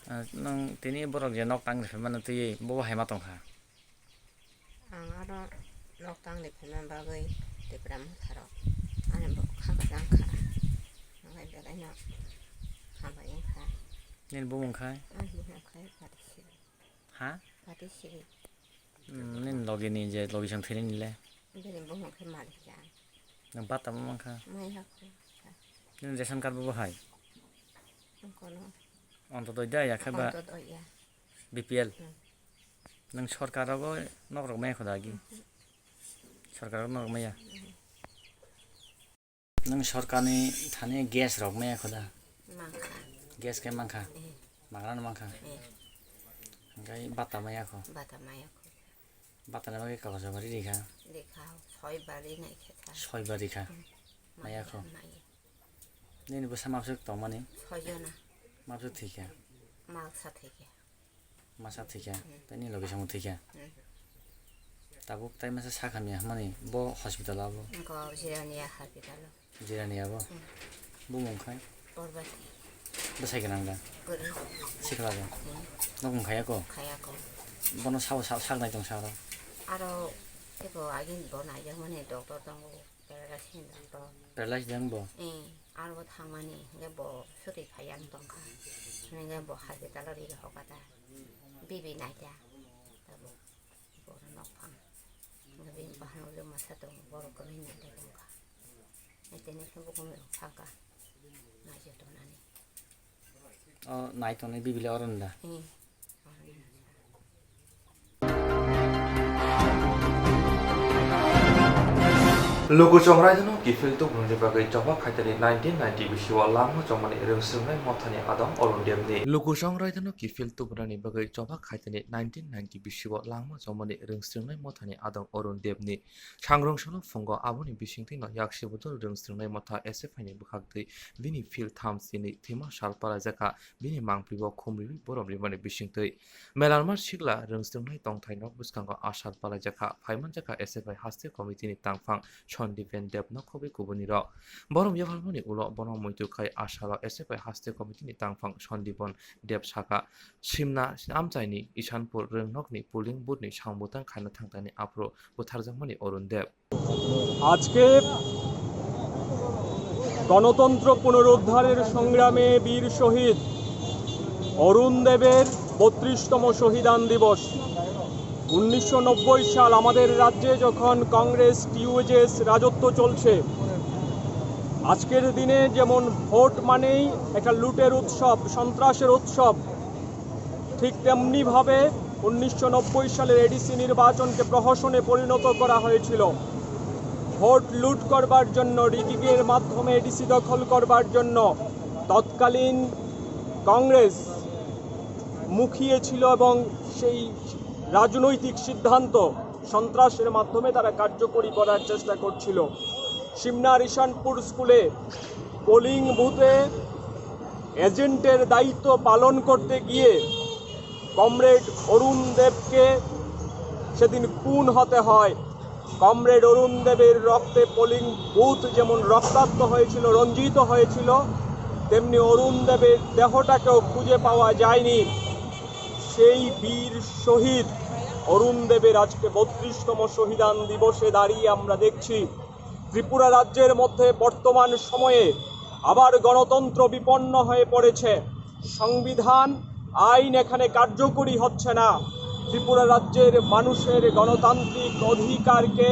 Ah, nwng tini borok je nok tang rwphai mano twi bo hai ma tong kha? Ang aro nok tang rwphaima bagwi Tipra Motha rok ani bo kha bwsang kha. Ang bai belaino hambai wng kha. Nini bumung khai? Ang bumung khai Pati Siri. Ha? Pati Siri. Hmm, nini logi ni je logi sang thwini le? Bini bumung khai Malik Jan. Nwng bata ma mankha? Maya kho. Nini ration card bo hai? Ang kono. Ontodoi da ya khe ba? Ontodoi ya. B P L. Hmm. Nwng sorkar rogo nok rok maya kho da agi? Hmm. Sorkar rogo nok rok maya? Hmm. Nwng sorkar ni thani gas rok maya kho da? Mankha. Gas khe mankha? Eh. Magra no mankha? Eh. Hwnkhe bata maya kho? Bata maya kho. Bata ni bagwi kagojo bari rikha? Rikha, soi bari nai khe sa. Soi bari kha? Hmm. Maya kho? Maya. Nini bwsa mabswk tongmani? Soi jona. Mabswk thwikha? Masa thwikha. Masa thwikha, hmm, tei nini logi samung thwikha. Hmm. Tabuk tai masa sakhamya hwnmani bo hospital o abo? Wngkha Jirania hospital o. Jirania bo? Hmm. Bumung khai? Parbati. Bwsai gwnang da? Kwrwi. Sikla da? Hmm. Nokmung khaya ko? Khaya ko. Bono sao sa-, saknai tong sa aro? Aro eko agini bo naijakmani doctor tongo. Paralysis ni doctor. Paralysis jang bo? Eh, aro bo thangmani, hingke bo suri phaiya wng tongkha. Hingke bo hospital o ri hoka ta. Bibi naita. Tabuk bo nok phang. Hingke bini bahan o masa tongo, borok kwrwi naita tongkha. Tini khe bo kumi rok thangkha. Nai joto nani. O nai tongnai bibi le oro nda? Hmm. Luku Chongraidano kiphil tubunani bagwi choba khaitani nineteen ninety bisio langma chongmani rwngsrwngnai mothani adong Arun Devni. Luku Chongraidano kiphil tubunani bagwi choba khaitani nineteen ninety bisio langma chongmani rwngsrwngnai mothani adong Arun Devni. Sangrong salo phungo aboni bisingtwino yaksi bodol rwngsrwngnai motha S F I ni bwkhaktwi bini phil tham sini thwima sal palaijakha, bini mangpili bo khumriwi borom rimani bisingtwi. Melarma sikla rwngsrwngnai tongthai nok bwskango asal palaijakha, phaimanjakha S F I haste committee ni tangphang Sandipen Deb nokhobai kubunirok. Borom yapharmani ulo bono muitu khai asalo S F I haste committee ni tangphang Sandipon Deb sakha, Simna amchaini Isanpur rwngnokni polling booth ni samung bwtang khaina thangthani aphuru butharjakmani Arun Deb. আজকে গণতন্ত্র পুনরুদ্ধারের সংগ্রামে বীর শহীদ অরুণ দেবের বত্রিশতম শহীদান দিবস। উনিশশো নব্বই সাল আমাদের রাজ্যে যখন কংগ্রেস টিউজেস রাজত্ব চলছে, আজকের দিনে যেমন ভোট মানেই একটা লুটের উৎসব, সন্ত্রাসের উৎসব, ঠিক তেমনিভাবে উনিশশো নব্বই সালের এডিসি নির্বাচনকে প্রহসনে পরিণত করা হয়েছিল। ভোট লুট করবার জন্য, রিগিংয়ের মাধ্যমে এডিসি দখল করবার জন্য তৎকালীন কংগ্রেস মুখিয়ে ছিল এবং সেই রাজনৈতিক সিদ্ধান্ত সন্ত্রাসের মাধ্যমে তারা কার্যকরী করার চেষ্টা করছিল। সিমনার ঈশানপুর স্কুলে পোলিং বুথে এজেন্টের দায়িত্ব পালন করতে গিয়ে কমরেড অরুণ দেবকে সেদিন খুন হতে হয়। কমরেড অরুণ দেবের রক্তে পোলিং বুথ যেমন রক্তাক্ত হয়েছিল, রঞ্জিত হয়েছিল, তেমনি অরুণ দেবের দেহটাকেও খুঁজে পাওয়া যায়নি। সেই বীর শহীদ অরুণ দেবের আজকে বত্রিশতম শহীদান দিবসে দাঁড়িয়ে আমরা দেখছি ত্রিপুরা রাজ্যের মধ্যে বর্তমান সময়ে আবার গণতন্ত্র বিপন্ন হয়ে পড়েছে। সংবিধান, আইন এখানে কার্যকরী হচ্ছে না। ত্রিপুরা রাজ্যের মানুষের গণতান্ত্রিক অধিকারকে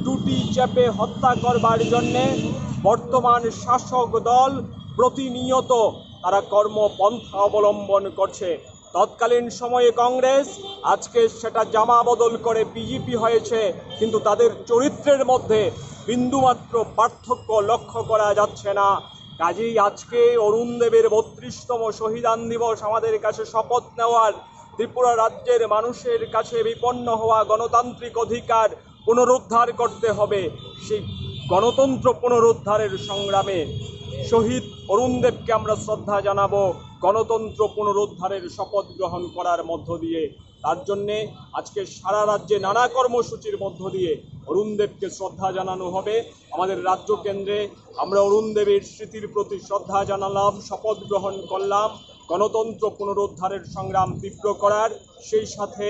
টুটি চেপে হত্যা করবার জন্যে বর্তমান শাসক দল প্রতিনিয়ত তারা কর্মপন্থা অবলম্বন করছে। তৎকালীন সময়ে কংগ্রেস, আজকে সেটা জামা বদল করে বিজেপি হয়েছে, কিন্তু তাদের চরিত্রের মধ্যে বিন্দুমাত্র পার্থক্য লক্ষ্য করা যাচ্ছে না। কাজেই আজকে অরুণ দেবের বত্রিশতম শহীদান দিবস আমাদের কাছে শপথ নেওয়ার, ত্রিপুরা রাজ্যের মানুষের কাছে বিপন্ন হওয়া গণতান্ত্রিক অধিকার পুনরুদ্ধার করতে হবে। সেই গণতন্ত্র পুনরুদ্ধারের সংগ্রামে শহীদ অরুণ দেবকে আমরা শ্রদ্ধা জানাবো গণতন্ত্র পুনরুদ্ধারের শপথ গ্রহণ করার মধ্য দিয়ে। তার জন্যে আজকে সারা রাজ্যে নানা কর্মসূচির মধ্য দিয়ে অরুণ দেবকে শ্রদ্ধা জানানো হবে। আমাদের রাজ্য কেন্দ্রে আমরা অরুণ দেবের স্মৃতির প্রতি শ্রদ্ধা জানালাম, শপথ গ্রহণ করলাম গণতন্ত্র পুনরুদ্ধারের সংগ্রাম তীব্র করার, সেই সাথে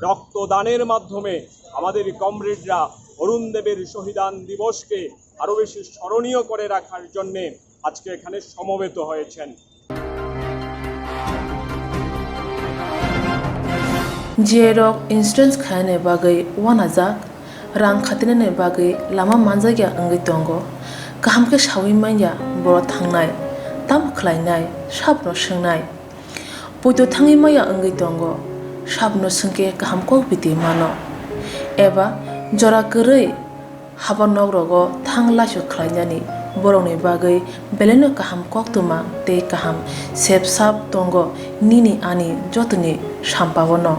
রক্তদানের মাধ্যমে আমাদের কমরেডরা অরুণ দেবের শহীদান দিবসকে আরও বেশি স্মরণীয় করে রাখার জন্যে আজকে এখানে সমবেত হয়েছেন। Jerok insurance khainani bagwi uanajak, rang khatinani bagwi lama manjakya wngwi tongo, kaham khe saui manya borok thangnai, tamo khlainai, sabono swngnai. Poito thangwi maya wngwi tongo, sabono swngkhe kaham kok biti mano. Eba jora kwrwi haba nok rogo thang laisu khlainani borokni bagwi belaino kaham koktwma tei kaham sep sap tongo nini ani jotoni sampaono.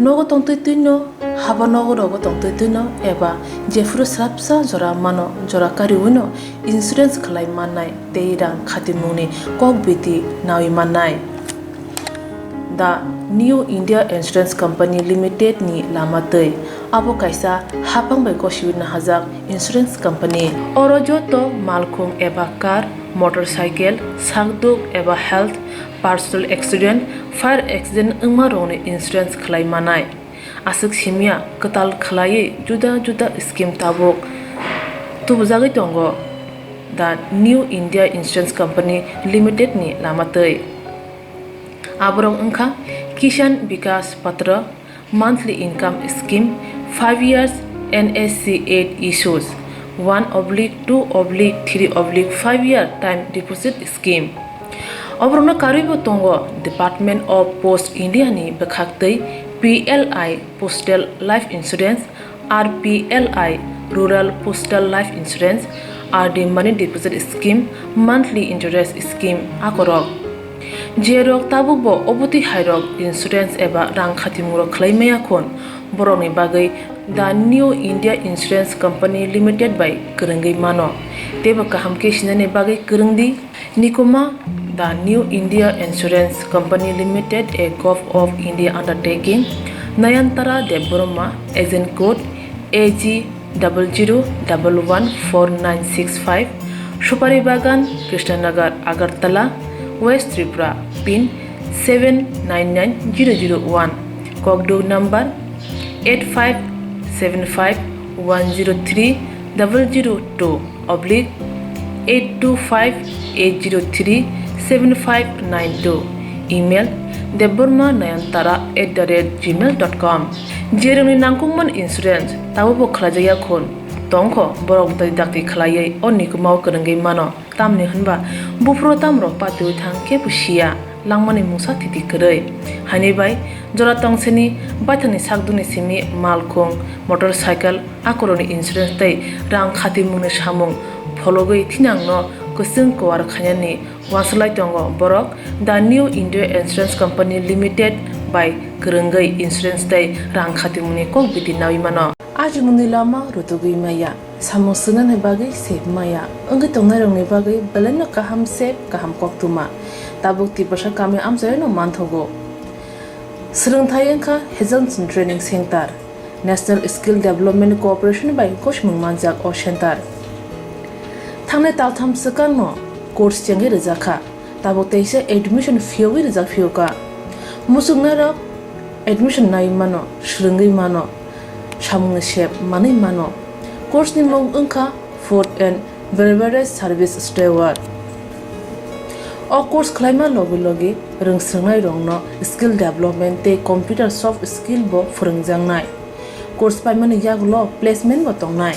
Nogo tongtwi twino, haba nogo rogo tongtwi twino eba jephuru swrapsa jora mano jora kariwino insurance khlai mannai tei rang khatimungni kok biti nawi mannai. The New India Insurance Company Limited ni lama twi. Abo kaisa haphang bai gosiwi nahajak insurance company. Oro joto malkhung eba car, motorcycle, sakduk eba health, personal accident, fire accident wngma rokni insurance khlai manai. Aswk simya kwtal khlaiwi juda juda scheme tabuk tubujagwi tongo the New India Insurance Company Limited ni lama twi. Aborok wngkha Kisan Vikas Patra, monthly income scheme, five years N S C eight issues, one oblique two oblique three oblique five year time deposit scheme. Oborokno karwibo tongo Department of Post India ni bwkhaktwi P L I Postal Life Insurance, R P L I Rural Postal Life Insurance, R D Money Deposit Scheme, Monthly Interest Scheme akorok. Jerok tabukbo obotwi hairok insurance eba rang khatimungrok khlai maya khun, borokni bagwi The New India Insurance Company Limited bai kwrwngwi mano. Teibo kaham khe sinani bagwi kwrwng di. Nikuma, The New India Insurance Company Limited, a Govt of India undertaking, Nayantara Debbarma, agent code A G double zero double one four nine six five, Supari Bagan, Krishnanagar, Agartala, West Tripura, pin seven nine nine zero zero one, kokduk number eight five seven five one zero three double zero two oblique eight two five eight zero three seven five nine two, email debbarma nayantara at the rate gmail dot com. Jerokni nangkukmani insurance tabukbo khlaijakya khun tongkho, borok bwtwi dakti khlaiwi o nikumao kwrwngwi mano. Tamni hwnba buphuru tamrok patiwi thang kebo siya, langmani mungsa thiti kwrwi. Haini bai jora tongsini baithangni sakdukni simi malkhung, motorcycle, akorokni insurance tei rang khatimungni samung phologwi thinangno kwchwng kuwar khainani uansuk lai tongo borok The New India Insurance Company Limited bai kwrwngwi insurance tei rang khatimungni kok biti nawi mano. Ajimungni lama rutugwi maya, samung swngnani bagwi sep maya, wngwi tongnairokni bagwi belaino kaham sep, kaham koktwma. tabuk Tiprasa kami amchaino manthogo. Swrwngthai wngkha Hazelson Training Center, National Skill Development Corporation bai gosimung manjak o center. Thangnai taltham swkangno course chengwi rwjakha, tabuk teisa admission phiyogwi rwjak phiyokha. Muchungnairok admission nai mano, swrwngwi mano, samungni sep manwi mano. Course ni mung wngkha Food and Beverage Service Steward. O course khlaima logi logi rwngswrwngnairokno skill development tei computer soft skill bo phwrwngjaknai. Course paimani yagulo placement bo tongnai.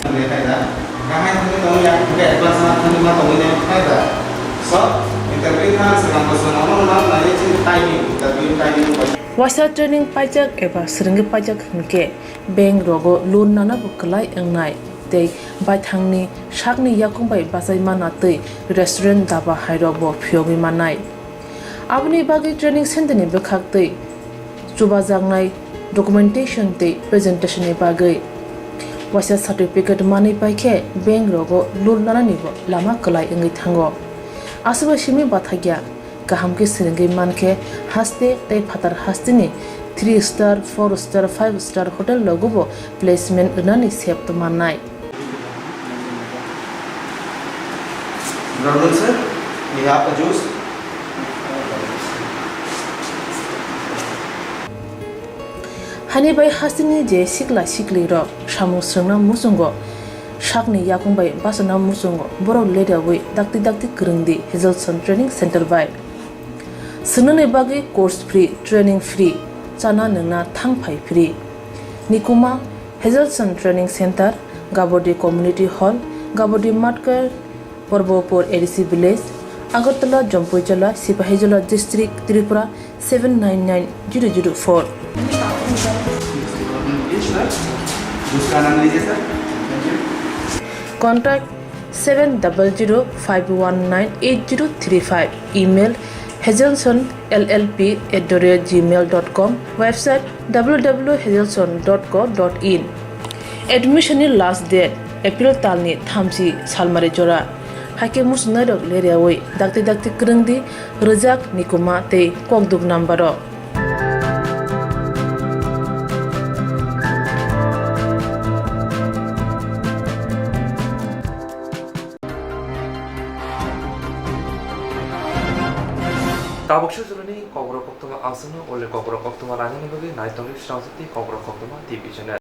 Waisa training paijak eba swrwngwi paijak hwnkhe bank rogo loan nana bo kwlai wngnai tei baithangni sakni yakung bai bachai mana tei restaurant daba hairok bo phiyogwi mannai. Aboni bagwi training center ni bwkhak tei chubajaknai documentation tei presentation ni bagwi waisa certificate manwi paikhe bank rogo loan nanani bo lama kwlai wngwi thango. Aswkbai simi bathakya kaham khe swrwngwi mankhe haste tei phatar hasteni three star, four star, five star hotel rogo bo placement rwnani sep tongmannai. Brother sir, we have a juice. Hani bai hasteni je sikla sikli rok samung swrwngna muchungo sakni yakung bai bachana muchungo borok leriawi dakti dakti kwrwngdi Hazelson Training Center bai. Swngnani bagwi course free, training free, chana nwngna thang phai free. Nikuma, Hazelson Training Center, Gabodi Community Hall, Gabodi Matkar, Porbopur A D C Village, Agartala, Jampuijala, Sipahijala District, Tripura seven nine nine zero zero four. Contact seven double zero five one nine eight zero three five. Email hazelson L L P at the rate gmail dot com. Website W W W hazelson dot co dot in. Admission ni last date April talni thamchi salmari jora. Haikhe muchungnairok leriawi dakti dakti kwrwngdi, rwjak, nikuma tei kokduk number o. Tabuk sujurani kokborok koktwma aswkno ule kokborok koktwma lainani bagwi naitongdi Srangsuti kokborok koktwma T V channel.